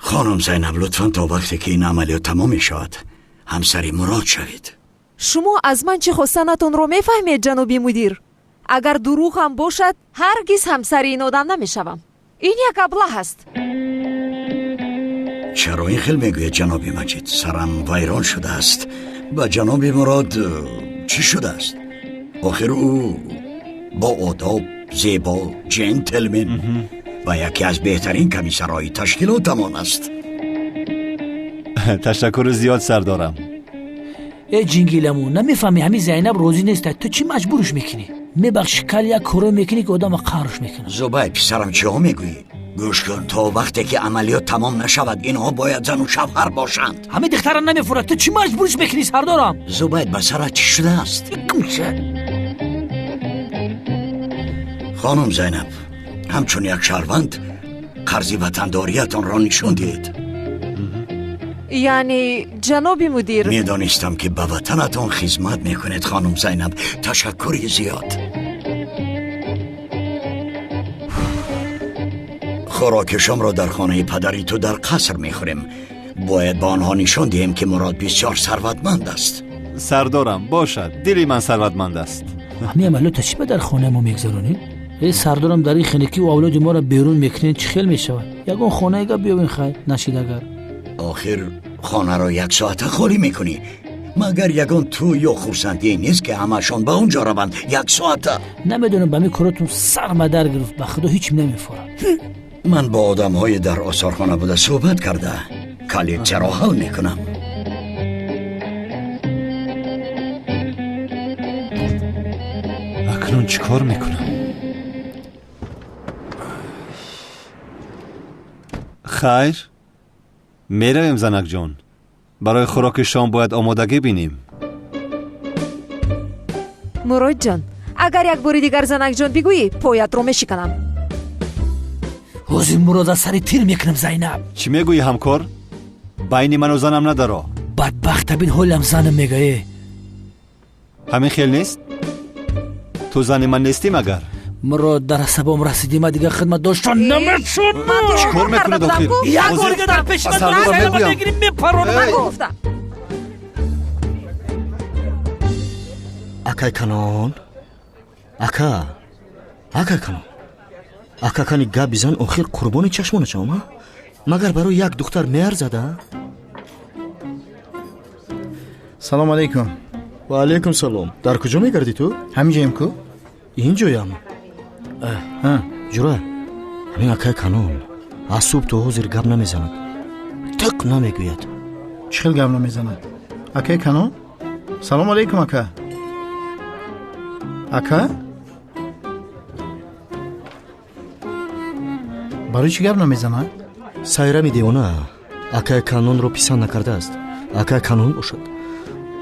Хонум Зайнаб, лутфан то вақте ки ин амалиёт тамом мешавад, ҳамсари Мурод шавед. Шумо аз ман чӣ хостанатонро мефаҳмед, ҷаноби мудир? Агар дурӯғ ҳам бошад, ҳаргиз ҳамсари ин одам намешавам. Ин як аблаҳ аст. Чаро ин хел мегӯед, ҷаноби Маҷид? Сарам вайрон шудааст. Ба ҷаноби Мурод чӣ шудааст? Охир ӯ бо одоб, зебо, ҷентлмен ва яке аз беҳтарин комиссарҳои ташкилотамон аст. Ташаккури зиёд, сардорам. Э, ҷингиламу, намефаҳмӣ, ҳамин Зайнаб розӣ неста, ту чӣ маҷбурш мекунӣ? Мебахши, кал як коро мекунӣ, ки одама қаҳрш мекунад. Зубай, писарам, чиҳо мегӯӣ? Гӯш кун, то вақте ки амалиёт тамом нашавад, инҳо бояд зану шавҳар бошанд. Ҳамин духтара намефурад, ту чӣ маҷбурш мекунӣ, сардорам? Зубайд, ба сарат чӣ шудааст? Хонум Зайнаб, ҳамчун як шаҳрванд қарзи ватандориятонро нишон диҳед. Яъне, ҷаноби мудир, Медонистам, ки ба ватанатон хизмат мекунед, хонум Зайнаб. Ташаккури зиёд. Хӯроки шомро дар хонаи падари ту дар қаср мехӯрем. Бояд ба онҳо нишон диҳем, ки Мурод бисёр сарватманд аст. Сардорам, бошад, дили ман сарватманд аст. Ҳамин амалиёта чӣ ба дар хонаи мо мегзаронед? Э, сардорам, дар ин хинакӣ авлоди моро берун мекунед, чӣ хел мешавад? Ягон хонаега биёбен, хайр нашид агар. Охир хонаро як соата холӣ мекунӣ. Магар ягон тӯй ё хурсандие нест, ки ҳамашон ба он ҷо раванд як соата? Намедонам, ба ҳамин коротон сар мадар гирифт, ба худо, ҳеч намефорад. Ман бо одамҳои дар осорхона буда суҳбат карда, коллексияро ҳал мекунам. Акнун чӣ кор мекунам? Хайр, меравем, занакҷон. Барои хӯроки шом бояд омодагӣ бинем. Муродҷон, агар як бори дигар занакҷон бигӯӣ, поятро мешиканам. Ҳозир Мурод аз сари тир мекунам, Зайнаб. Чӣ мегӯӣ, ҳамкор? Байни ману занам надаро. Бадбахта бин, ҳолам занам мегӯе. Ҳамин хел нест? Ту зани ман нестӣ магар? Мурод, дар асабом расидӣ, ман дигар хидмат доштан наметавонам. Чӣ кор мекунед охир? Як бори дигар дар пеши ман Сардорам, мегӯям. мегирим, мепаронам. Гуфта. Акай Канон, ака, акай Канон, ака, кани гап бизан. Охир қурбони чашмонашам, а магар барои як духтар меарзад, а? Салом алейкум. Ва алайкум салом. Дар куҷо мегардӣ ту? Ҳаминҷоем ку? Инҷоям. Ҷура, ҳамин акай Канон аз субҳ то ҳозир гап намезанад, тиқ намегӯяд. Чӣ хел гап намезанад акай Канон? Салому алайкум, ака. Ака, барои чӣ гап намезанад? Сайрами девона акай Канонро писанд накардааст. Акай Канон бошад,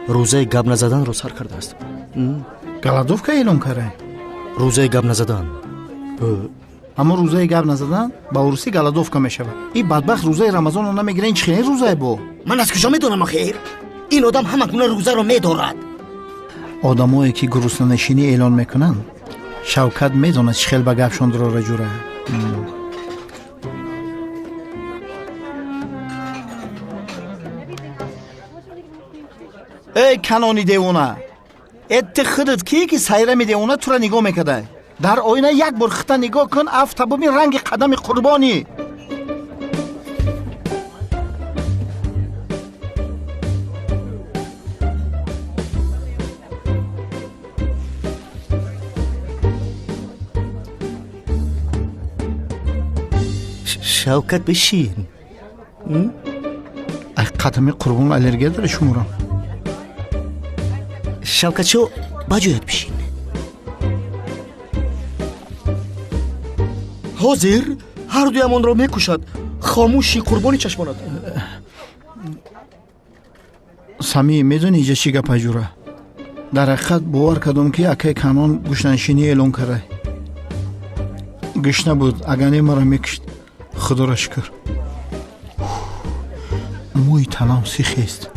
рӯзаи гап назаданро сар кардааст. Голодовка эълон карай? Рӯзаи гап назадан. Аммо рӯзаи гап назадан ба урусӣ голодовка мешавад. Ин бадбахт рӯзаи рамазонро намегира, ин чӣ хел рӯзае бо? Ман аз куҷо медонам охир? Ин одам ҳама гуна рӯзаро медорад. Одамое ки гуруснанишинӣ эълон мекунанд, Шавкат медонад чӣ хел ба гапшон дурора, ҷура. Эй Канони девона, э ты худат кие ки сайрами девона тура нигоҳ мекардай? Дар оина як бор хита нигоҳ кун, афта бубин ранги қадами қурбонӣ. Шавкат, бишин. Ай қадами қурбон аллергия дора шуморо. Шавкатшо, ба ҷоят бишин. Ҳозир ҳардуямонро мекушад. Хомӯши, қурбони чашмонат. Самӣ, медонӣ иҷа чӣ гапа, ҷура? Дар ҳақиқат бовар кардам, ки акай Канон гушнанишинӣ эълон кардай. Гушна буд, агар не маро мекушт. Худоро шукр, мӯи танам сихест.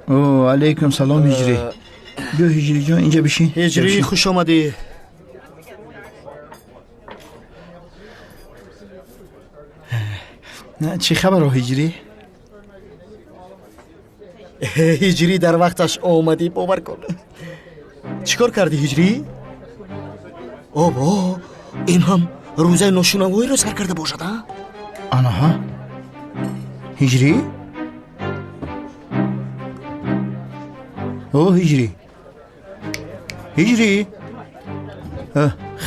О, алайкум салом, Ҳиҷрӣ. Биё, Ҳиҷриҷон, инҷа бишин. Ҳиҷрӣ, хуш омадӣ. Чӣ хабаро, Ҳиҷрӣ? Ҳиҷрӣ, дар вақташ омадӣ, бовар кун. Чӣ кор кардӣ, Ҳиҷрӣ? Обо, ин ҳам рӯзаи ношунавоиро сар карда бошад, а? Анаҳа, Ҳиҷрӣ, о Ҳиҷрӣ, Ҳиҷрӣ,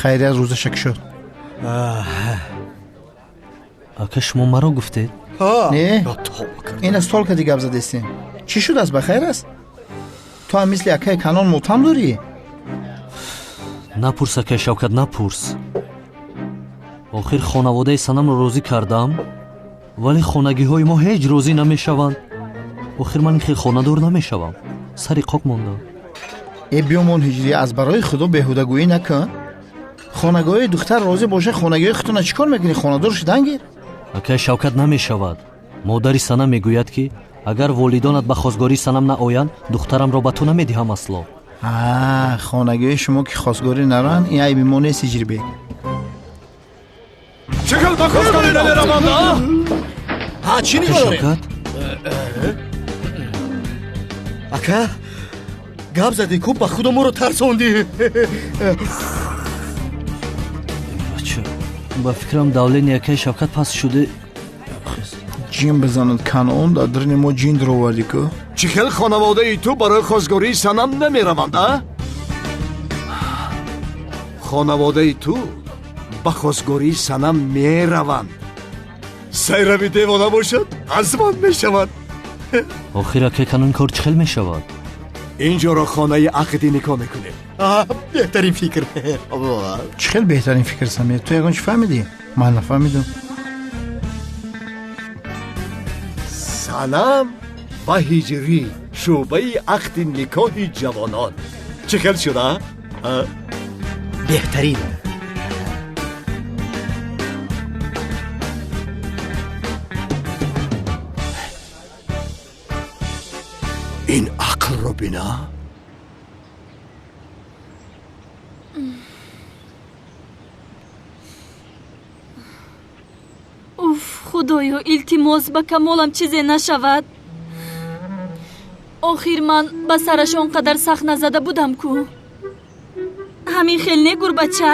хайрият, рӯзаша кушод. Ака, шумо маро гуфтед? Не, ин аз тол кади гап задестем. Чӣ шудааст, ба хайр аст? Ту ҳам мисли акаи Канон мотам дорӣ? Напурс, акай Шавкат, напурс. Охир хонаводаи Санамро розӣ кардам, вале хонагиҳои мо ҳеҷ розӣ намешаванд. Охир ман ин хел хонадор намешавам, сари қок мондам. Э, биёмон, Ҳиҷрӣ, аз барои Худо беҳудагӯӣ накун. Хонагоҳи духтар розӣ боша, хонагиҳои худтона чӣ кор мекунӣ? Хонадор шудан гир. Акай Шавкат, намешавад. Модари Санам мегӯяд, ки агар волидонат ба хосгории Санам наоянд, духтарамро ба ту намедиҳам асло. Хонагиҳои шумо ки хосгорӣ нароянд, ин айби мо нест, Ҳиҷрибек. Чӣ хел ба хосгорӣ намераванд, а? Ҳа, чӣ нигоҳ дорем? Шавкат? Ака, гап задӣ ку, ба худо моро тарсондӣ. Бача, ба фикрам давление акай Шавкат паст шуде. Ҷин бизанад, Канон, дар даруни мо ҷин дуровардӣ ку. Чӣ хел хонаводаи ту барои хосгории Санам намераванд, а? Хонаводаи ту ба хосгории Санам мераванд. Сайрави девона бошад, аз ман мешавад. Охир акай Канон, кор чӣ хел мешавад? Инҷоро хонаи ақди никоҳ мекунем. Беҳтарин фикр. Чӣ хел беҳтарин фикр, Самир? Ту ягон чӣ фаҳмидӣ? Ман нафаҳмидам. Санам ва Ҳиҷрӣ, шӯъбаи ақди никоҳи ҷавонон. Чӣ хел шуда? Беҳтарин. Ин ақлро бина. Уф, худоё, илтимос, ба Камолам чизе нашавад. Охир ман ба сараш он қадар сахт назада будам ку. Ҳамин хел не, гурбача?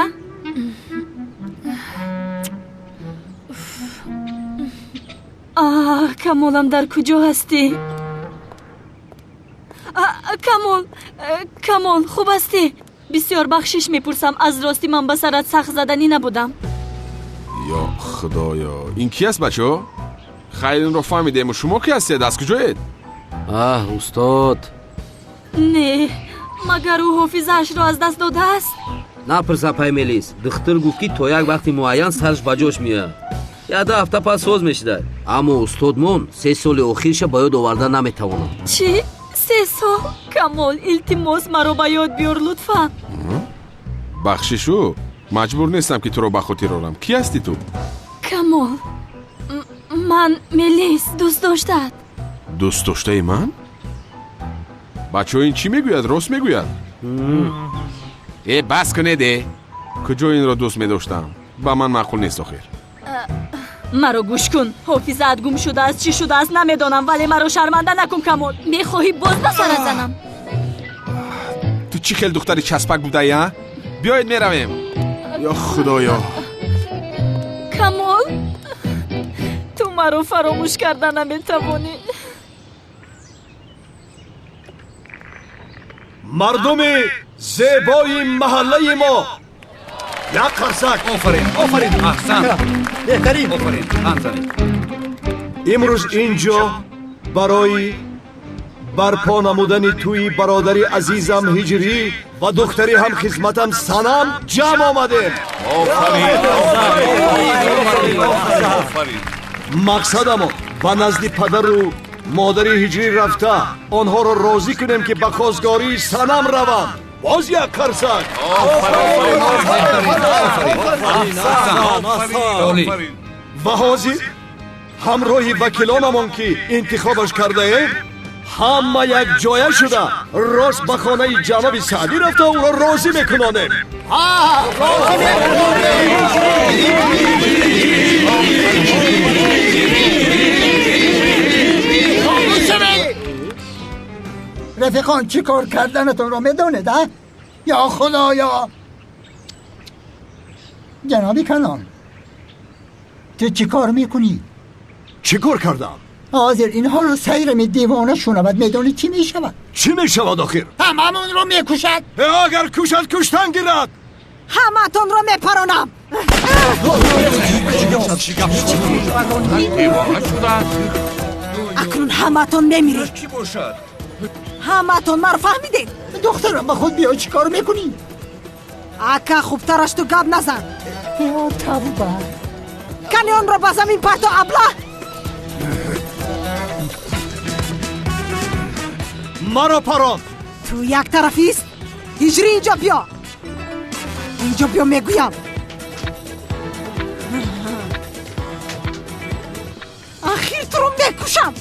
Аҳ, Камолам, дар куҷо ҳастӣ? Камол, Камол, хуб ҳастӣ? Бисёр бахшиш мепурсам, аз ростӣ ман ба сарат сахт заданӣ набудам. Ё худоё, ин ки аст, бачаҳо? Хайр, инро фаҳмидему, шумо ки ҳастед, аз куҷоед? Аҳ, устод. Не, магар ӯ ҳофизаашро аз даст додааст? Напурс, апай Мелис. Духтур гуфт, ки то як вақти муайян сараш ба ҷош меояд, як-ду ҳафта пас соз мешудад. Аммо устодмон 3 соли охирша ба ёд оварда наметавонад. Чӣ? 3 сол? Камол, илтимос, маро ба ёд биёр, лутфан. Бахшишу, маҷбур нестам, ки туро ба хотир орам. Кӣ ҳастӣ ту? Камол, ман Мелис, дӯст доштаат. Дӯст доштаи ман? Бачаҳо, ин чӣ мегӯяд? Рост мегӯяд? Э, бас кунед, э! Куҷо инро дӯст медоштам? Ба ман маъқул нест охир. Маро гӯш кун, ҳофизаат гум шудааст, чӣ шудааст намедонам, вале маро шарманда накун, Камол. Мехоҳӣ боз ба сарат занам? Ту чӣ хел духтари часпак будаи, а? Биёед, меравем. Ё худоё. Камол, ту маро фаромӯш карда наметавонӣ. Мардуми зебои маҳаллаи мо, як қарсак! Офарин, офарин, аҳсан, беҳтарин, офарин, ҳамзанед. Имрӯз ин ҷо барои барпо намудани тӯи бародари азизам Ҳиҷрӣ ва духтари ҳамхизматам Санам ҷамъ омадем. Мақсадамон ба назди падару модари Ҳиҷрӣ рафта онҳоро розӣ кунем, ки ба хостгории Санам раванд. Боз як қарсак! Ва ҳозир ҳамроҳи вакилонамон, ки интихобаш кардаем, ҳама якҷоя шуда рост ба хонаи ҷаноби Саъдӣ рафта ӯро розӣ мекунонем. رفیقان، چی کار کردنتون رو میدونید؟ ها؟ یا خدایا! جنابی کنان، تو چی کار میکنی؟ چی کار کردم؟ حاضر اینها رو سیر می دیوانه شونود، میدونی چی میشود؟ چی میشود آخر؟ هممون رو میکشد. اگر کشد کشتن گیرد. همتون رو میپرانم. اکنون همتون میمیرید. همتون مرا فهمیدید؟ دخترم، به خود بیا، چی کار میکنی؟ اکا، خوبترش تو گپ نزن. یا توبه! کنی آن را به زمین پرتو، ابله. مرا پران. تو یک طرفیست. هجری، اینجا بیا، اینجا بیا میگویم. اخیر تو رو میکشم.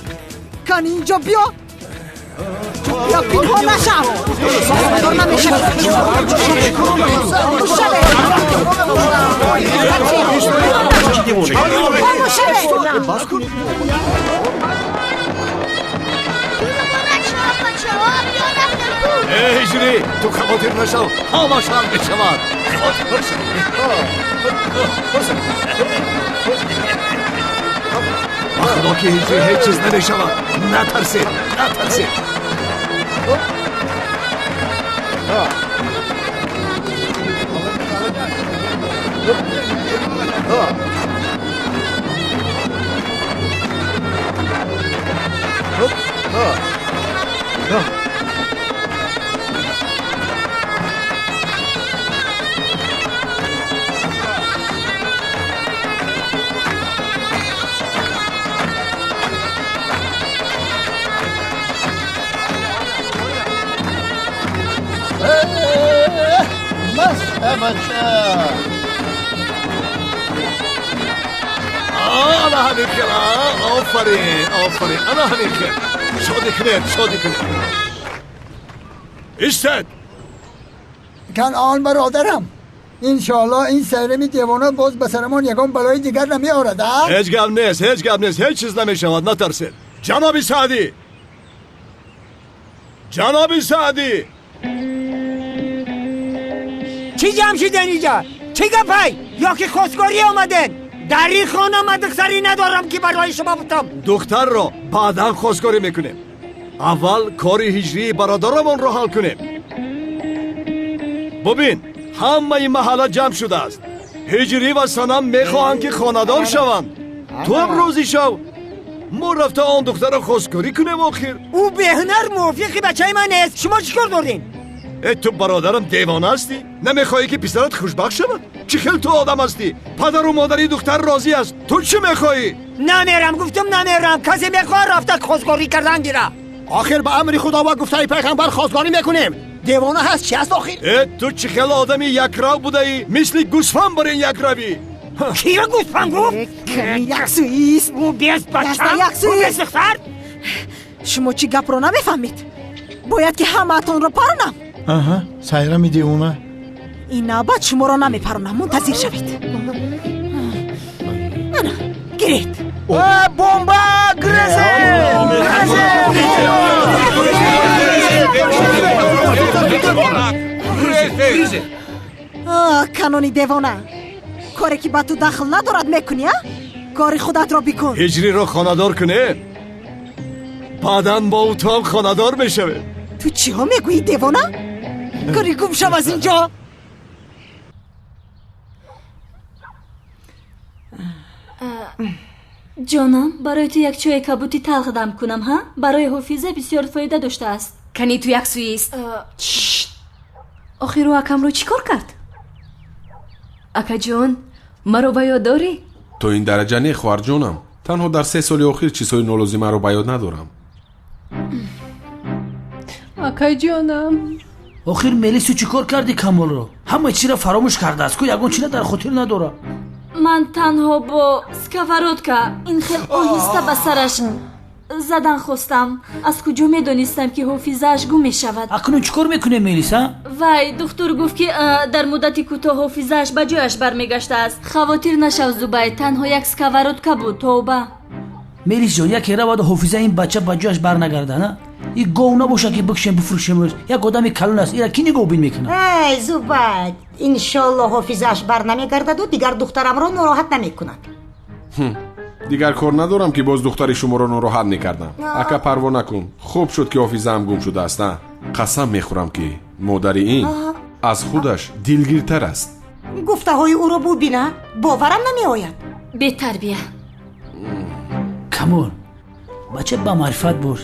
کن اینجا بیا، بیا، پینها نشم. دار نمیشه. بس کن. Э, Ҳиҷрӣ, ту хавотир нашав, ҳамаш ҳал мешавад. Ба худо ки, Ҳиҷрӣ, ҳеҷ чиз намешавад. Натарсед, натарсед. بچه. ана ҳамин хел, офарин, офарин, ана ҳамин хел. Шодӣ кунед, шодӣ кунед. Истед! Канъон бародарам, иншоалло ин сайрами девона боз ба сарамон ягон балои дигар намеорад, а? Ҳеҷ гап нест, ҳеҷ гап нест, ҳеҷ чиз намешавад, натарсед. Ҷаноби Саъдӣ, ҷаноби Саъдӣ! Чӣ ҷамъ шуден инҷа? Чӣ гапай? Ё ки хостгорӣ омаден? Дар ин хона ман духтарӣ надорам ки барои шумо бутам. Духтарро баъдан хостгорӣ мекунем. Аввал кори ҳиҷрии бародарамонро ҳал кунем. Бубин, ҳамаи маҳалла ҷамъ шудааст. Ҳиҷрӣ ва Санам мехоҳанд ки хонадор шаванд. Ту ҳам розӣ шав. Мо рафта он духтарро хостгорӣ кунем охир. Ӯ беҳунар мувофиқи бачаи ман нест. Шумо чӣ кор дорем? Э, ту бародарам девона ҳастӣ? Намехоҳӣ ки писарат хушбахт шавад? Чӣ хел ту одам ҳастӣ? Падару модари духтар розӣ аст. Ту чӣ мехоҳӣ? Намерам, гуфтум намерам. Касе мехоҳад рафта хостгорӣ кардан гира. Охир ба амри Худо ва гуфтаи пайғамбар хостгорӣ мекунем. Девона ҳаст, чӣ ҳаст охир? Э, ту чӣ хел одами якрав будаӣ? Мисли гӯсфанд бар ин якравӣ. Киро гӯсфанд гуфт? Яксӯист. Ӯ бес бачам, ӯ бес духтар. Шумо чӣ гапро намефаҳмед? Бояд ки ҳамаатонро паронам. Аҳа, сайрами девона. Ин навбат шуморо намепаронам, мунтазир шавед. Ана, гиред. Бомба! Грезе! Грезе! Канони девона, коре ки ба ту дахл надорад мекунӣ, а? Кори худатро бикун. Ҳиҷриро хонадор кунем, баъдан мо ту ҳам хонадор мешавем. Ту чиҳо мегӯӣ, девона? Кори гум шав аз ин ҷо. Ҷонам, барои ту як чойи кабути талх дам кунам, ҳа? Барои ҳофиза бисёр фоида доштааст. Кани ту як сӯист. Охир ӯ акамро чӣ кор кард? Акаҷон, маро ба ёд дорӣ? То ин дараҷа не, хоҳарҷонам. Танҳо дар 3 соли охир чизҳои нолозимаро ба ёд надорам. Акаҷонам. Охир Мелису чӣ кор кардӣ Камолро? Ҳама чизро фаромӯш кардааст, ку ягон чизро дар хотир надорад. Ман танҳо бо сковородка ин хел оҳиста ба сараш задан хостам. Аз куҷо медонистам ки ҳофизааш гум мешавад? Акнун чӣ кор мекунем, Мелиса? Вай, духтур гуфт ки дар муддати кӯтоҳ ҳофизааш ба ҷояш бармегаштааст. Хавотир нашав, Зубай, танҳо як сковородка буд, тавба. Мелис ҷон, яке раваду ҳофизаи ин бача ба ҷояш барнагардад, а? И гов набошад ки бикушем, бифурӯшем. Як одами калон аст, ира кӣ нигоҳбин мекунад? Эй Зубайд, иншолло ҳофизааш бар намегардаду дигар духтарамро нороҳат намекунад. Дигар кор надорам ки боз духтари шуморо нороҳат мекардам. Ака, парво накун. Хуб шуд ки ҳофизаам гум шудааст, а? Қасам мехӯрам ки модари ин аз худаш дилгиртар аст. Гуфтаҳои ӯро бубина, боварам намеояд. Бетарбия. Камол, бача ба маърифат бош.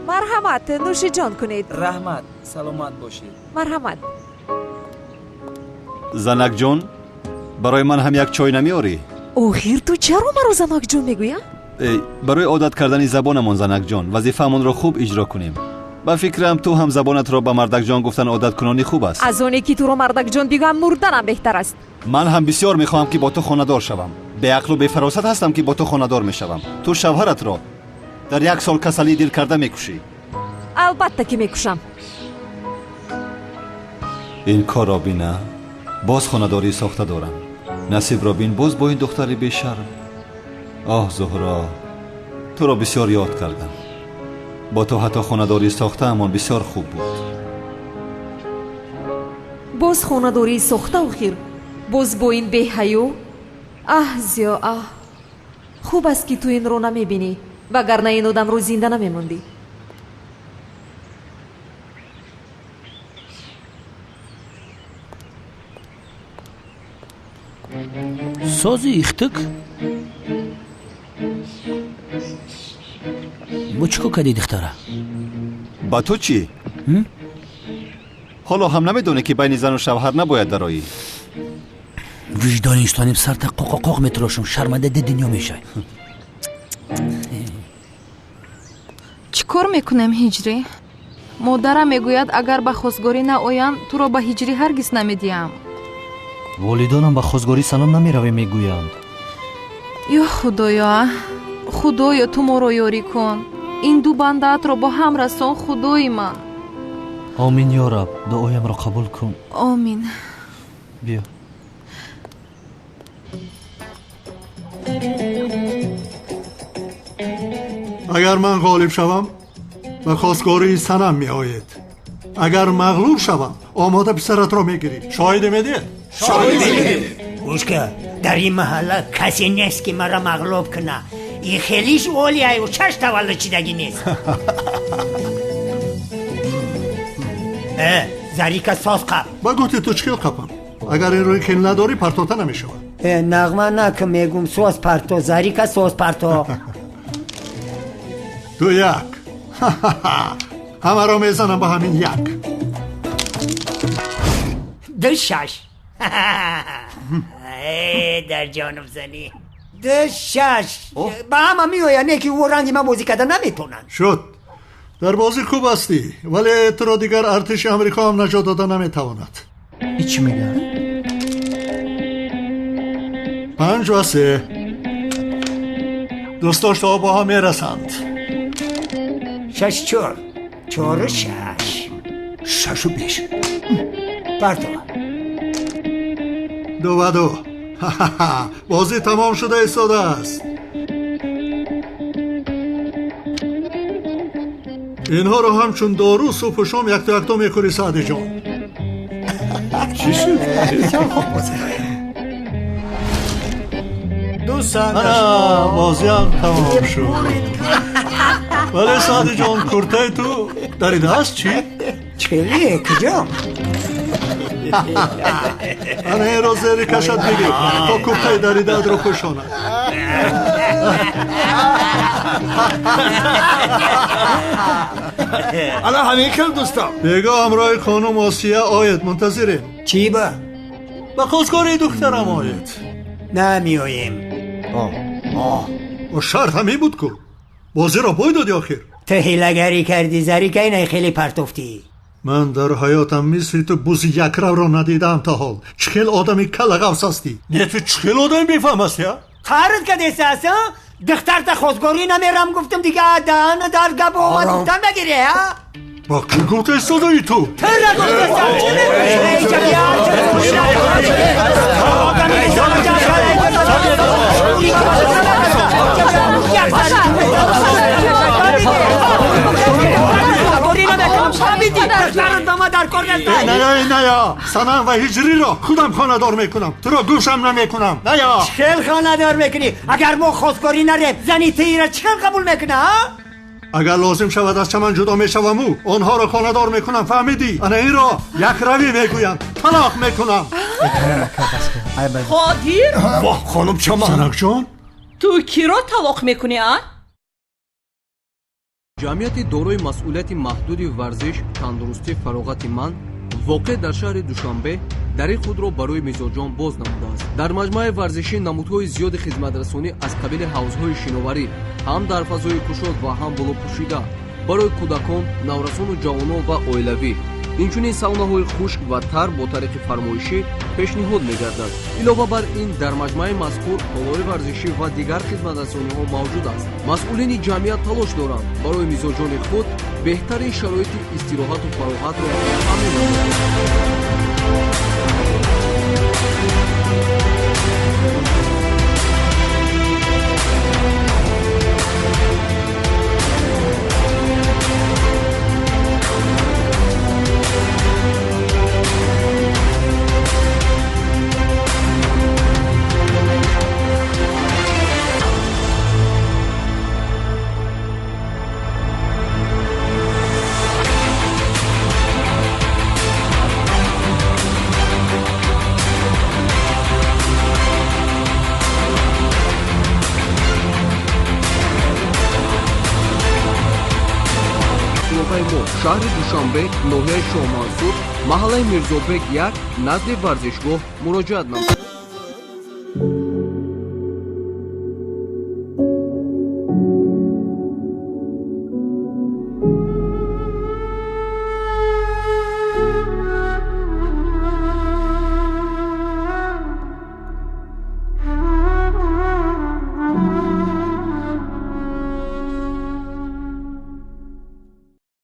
Марҳамат, нӯшиҷон кунед. Раҳмат, саломат бошед. Марҳамат. Занакҷон, барои ман ҳам як чой намеорӣ? Охир ту чаро маро занакҷон мегӯя? Барои одат кардани забонамон, занакҷон, вазифаамонро хуб иҷро кунем. Ба фикрам, ту ҳам забонатро ба мардакҷон гуфтан одат кунони хуб аст. Аз оне ки туро мардакҷон бигӯям, мурданам беҳтар аст. Ман ҳам бисёр мехоҳам ки бо ту хонадор шавам. Беақлу бефаросат ҳастам ки бо ту хонадор мешавам. Ту шавҳаратро дар як сол касалии дил карда мекушӣ. Албатта ки мекушам. Ин корро бина, боз хонадорӣ сохта дорам. Насибро бин, боз бо ин духтари бешарм. Оҳ, Зуҳро, туро бисёр ёд кардам. Бо ту ҳатто хонадорӣ сохтаамон бисёр хуб буд. Боз хонадорӣ сохта охир, боз бо ин беҳаё? Аҳ, Зиё, аҳ, хуб аст ки ту инро намебинӣ, вагарна ин одамро зинда намемондӣ. Сози ихтик? Бо чӣ кор кардӣ духтара? Ба ту чӣ? Ҳоло ҳам намедонӣ ки байни зану шавҳар набояд дароӣ. Виҷдони инсоним сарта қоқоқоқ метирошам, шарманда ди дунё мешавӣ. Чӣ кор мекунем, Ҳиҷрӣ? Модарам мегӯяд, агар ба хостгорӣ наоям, туро ба Ҳиҷрӣ ҳаргиз намедиҳам. Волидонам ба хостгорӣ Санам намеравем мегӯянд. Ё Худоё, Худоё, ту моро ёрӣ кун. Ин ду бандаатро бо ҳам расон, Худои ман. Омин, ё раб, дуоямро қабул кун. Омин. Биё. Агар ман ғолиб шавам, ба хостгории Санам меоед. Агар мағлуб шавам, омода писаратро мегирӣ. Шоҳидӣ медиҳед? Шоҳидӣ медиҳем. Гӯш кун, дар ин маҳалла касе нест, ки маро мағлуб кунад. И хелиш олияю чаш таваллуд шидагӣ нест. Э, Зарика, соз қап. Ба гуфти ту чӣ хел қапам? Агар ин рӯи хел надорӣ, партота намешавад. Э, нағма накун, мегум, соз парто, Зарика, соз парто. 2-1. Ҳамаро мезанам ба ҳамин як. 2-6. Э, дар ҷонум занӣ. 2-6. Ба ҳама меояд, не ки ӯ ранги ман бозӣ карда наметавонанд. Шуд. Дар бозӣ хуб ҳастӣ, вале туро дигар артиши Амрико ҳам наҷот дода наметавонад. Ин чӣ мегӯяд? 5-3. Дӯстдоштаҳо бо ҳам мерасанд. 6-4. 4-6. 6-5. Парто. 2-2. Бозӣ тамом шуда истодааст. Инҳоро ҳамчун дору субҳу шом якто якто мехӯрӣ, Саъдиҷон. Чӣ шуд? Ана, бозиам тамом шуд. Вале Саъдиҷон, куртаи ту даридааст чӣ? Чӣ? Куҷо? Ана инро зери кашат бигир, то куртаи даридаатро пӯшонад. Ана ҳамин хел, дӯстам. Бего ҳамроҳи хонум Осия оед, мунтазирем. Чӣ ба? Ба хостгории духтарам оед. Намеоем. Шарт ҳамин буд ку. Бозиро бой додӣ охир. Ту ҳилагарӣ кардӣ, Зарика, инай хеле партофтӣ. Ман дар ҳаётам мисли ту бузи якравро надидаам то ҳол. Чӣ хел одами калағавс ҳастӣ? Не, ту чӣ хел одами бефаҳм ҳастӣ, а? Қард кадеса аст, а? Духтарта хостгорӣ намерам гуфтам, дига даҳана дар гап омад, гуфтан нагирӣ, а? Ба кӣ гуфта истодаӣ ту? Тура гуфтастам, чӣ мегӯӣ? Эй, ҷабия, Ная, Санам ва Ҳиҷриро худам хонадор мекунам. Туро гӯшам намекунам. Ная. Чӣ хел хонадор мекунӣ? Агар мо хостгорӣ нарем, зани ту ира чӣ хел қабул мекуна, а? Агар лозим шавад, аз чаман ҷудо мешаваму онҳоро хонадор мекунам, фаҳмидӣ? Ана инро якравӣ мегӯянд. Талоқ мекунам. Қодир? Воҳ, хонум Чаман. Санакҷон? Ту киро талоқ мекунӣ, а? Ҷамъияти дорои масъулияти маҳдуди варзиш, тандурустӣ, фароғати ман воқеъ дар шаҳри Душанбе дари худро барои мизоҷон боз намудааст. Дар маҷмӯаи варзишӣ намудҳои зиёди хизматрасонӣ аз қабили ҳавзҳои шиноварӣ ҳам дар фазои кушод ва ҳам болопӯшида барои кӯдакон, наврасону ҷавонон ва оилавӣ, инчунин саунаҳои хушк ва тар бо тариқи фармоишӣ пешниҳод мегардад. Илова бар ин, дар маҷмӯаи мазкур толори варзишӣ ва дигар хизматрасониҳо мавҷуд аст. Масъулини ҷамъият талош доранд барои мизоҷони худ беҳтарин шароити истироҳату фароғатро таъмин намоянд. Шаҳри Душанбе, ноҳияи Шоҳмансур, маҳаллаи Мирзобек 1, назди варзишгоҳ муроҷиат намоед.